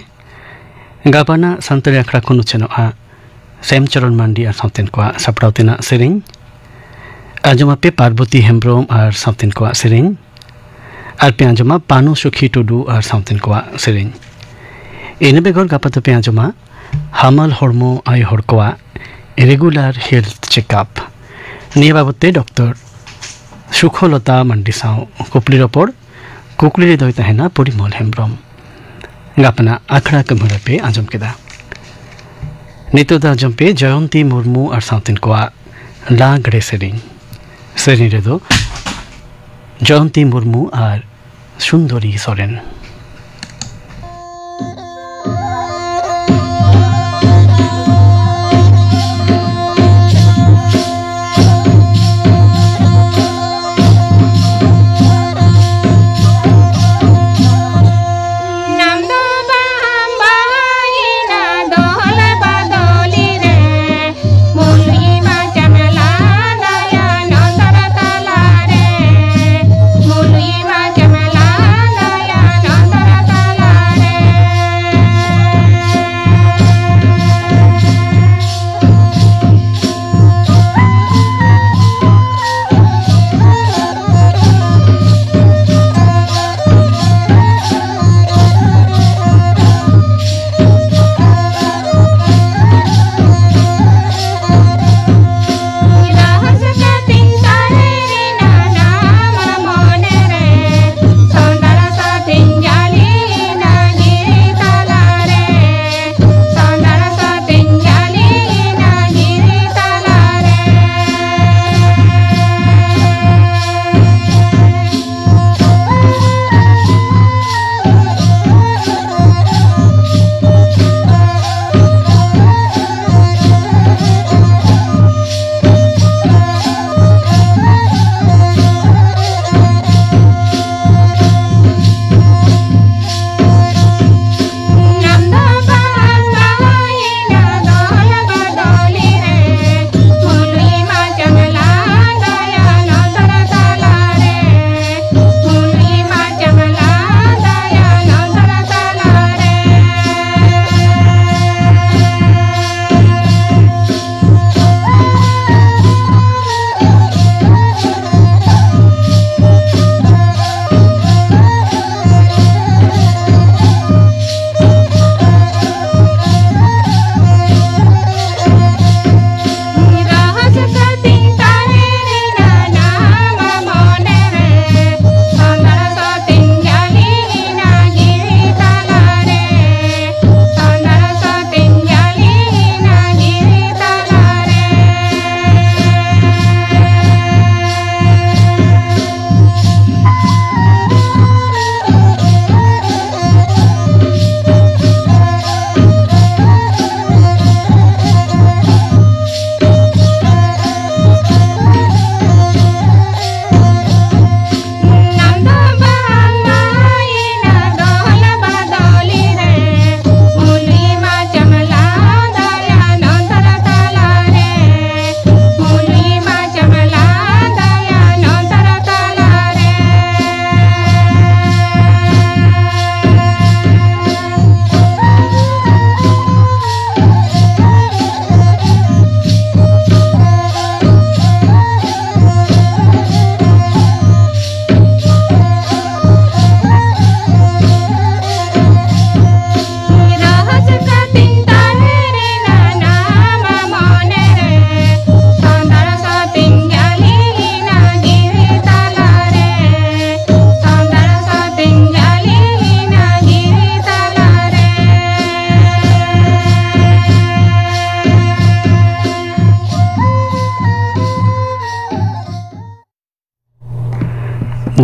ᱜᱟᱯᱟᱱᱟᱜ ᱥᱟᱱᱛᱟᱲᱤ ᱟᱠᱷᱲᱟ ᱠᱷᱚᱱ ᱩᱪᱷᱟᱹᱱᱚᱜᱼᱟ ᱥᱮᱢᱪᱚᱨᱚᱱ ᱢᱟᱱᱰᱤ ᱟᱨ ᱥᱟᱶᱛᱮᱱ ᱠᱚᱣᱟᱜ ᱥᱟᱯᱲᱟᱣ ᱛᱮᱱᱟᱜ ᱥᱮᱨᱮᱧ᱾ ᱟᱸᱡᱚᱢᱟᱯᱮ ᱯᱟᱨᱵᱚᱛᱤ ᱦᱮᱢᱵᱽᱨᱚᱢ ᱟᱨ ᱥᱟᱶᱛᱮᱱ ᱠᱚᱣᱟᱜ ᱥᱮᱨᱮᱧ᱾ ᱟᱨ ᱯᱮ ᱟᱸᱡᱚᱢᱟ ᱯᱟᱱᱩ ᱥᱩᱠᱷᱤ ᱴᱩᱰᱩ ᱟᱨ ᱥᱟᱶᱛᱮᱱ ᱠᱚᱣᱟᱜ ᱥᱮᱨᱮᱧ᱾ ᱤᱱᱟᱹ ᱵᱮᱜᱚᱨ ᱜᱟᱯᱟ ᱫᱚᱯᱮ ᱟᱸᱡᱚᱢᱟ ᱦᱟᱢᱟᱞ ᱦᱚᱲᱢᱚ ᱟᱭᱳ ᱦᱚᱲ ᱠᱚᱣᱟᱜ ᱨᱮᱜᱩᱞᱟᱨ ᱦᱮᱞᱛᱷ ᱪᱮᱠᱟᱯ᱾ ᱱᱤᱭᱟᱹ ᱵᱟᱵᱚᱛ ᱛᱮ ᱰᱚᱠᱴᱚᱨ ᱥᱩᱠᱷᱚᱞᱚᱛᱟ ᱢᱟᱱᱰᱤ ᱥᱟᱶ ᱠᱩᱠᱞᱤ ᱨᱚᱯᱚᱲ᱾ ᱠᱩᱠᱞᱤ ᱨᱮᱫᱚᱭ ᱛᱟᱦᱮᱱᱟ ᱯᱚᱨᱤᱢᱚᱞ ᱦᱮᱢᱵᱽᱨᱚᱢ᱾ ᱜᱟᱯᱟᱱᱟᱜ ᱟᱠᱷᱲᱟ ᱠᱟᱹᱢᱤᱦᱚᱨᱟ ᱯᱮ ᱟᱸᱡᱚᱢ ᱠᱮᱫᱟ᱾ ᱱᱤᱛᱚᱜ ᱫᱚ ᱟᱸᱡᱚᱢ ᱯᱮ ᱡᱚᱭᱚᱱᱛᱤ ᱢᱩᱨᱢᱩ ᱟᱨ ᱥᱟᱶᱛᱮᱱ ᱠᱚᱣᱟᱜ ᱞᱟᱜᱽᱲᱮ ᱥᱮᱨᱮᱧ᱾ ᱥᱮᱨᱮᱧ ᱨᱮᱫᱚ ᱡᱚᱭᱚᱱᱛᱤ ᱢᱩᱨᱢᱩ ᱟᱨ ᱥᱩᱱᱫᱚᱨᱤ ᱥᱚᱨᱮᱱ᱾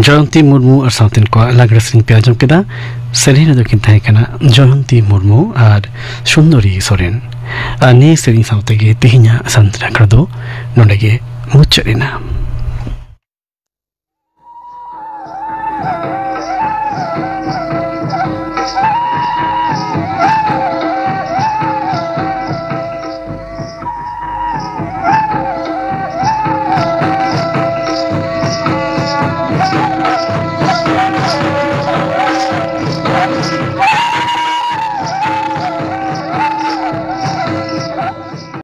ᱡᱚᱭᱚᱱᱛᱤ ᱢᱩᱨᱢᱩ ᱟᱨ ᱥᱟᱶᱛᱮᱱ ᱠᱚᱣᱟᱜ ᱞᱟᱜᱽᱲᱮ ᱥᱮᱨᱮᱧ ᱯᱮ ᱟᱸᱡᱚᱢ ᱠᱮᱫᱟ᱾ ᱥᱮᱨᱮᱧ ᱨᱮᱫᱚ ᱠᱤᱱ ᱛᱟᱦᱮᱸ ᱠᱟᱱᱟ ᱡᱚᱭᱚᱱᱛᱤ ᱢᱩᱨᱢᱩ ᱟᱨ ᱥᱩᱱᱫᱚᱨᱤ ᱥᱚᱨᱮᱱ᱾ ᱟᱨ ᱱᱤᱭᱟᱹ ᱥᱮᱨᱮᱧ ᱥᱟᱶ ᱛᱮᱜᱮ ᱛᱮᱦᱮᱧᱟᱜ ᱥᱟᱱᱛᱟᱲ ᱟᱠᱷᱲᱟ ᱫᱚ ᱱᱚᱰᱮ ᱜᱮ ᱢᱩᱪᱟᱹᱫ ᱮᱱᱟ᱾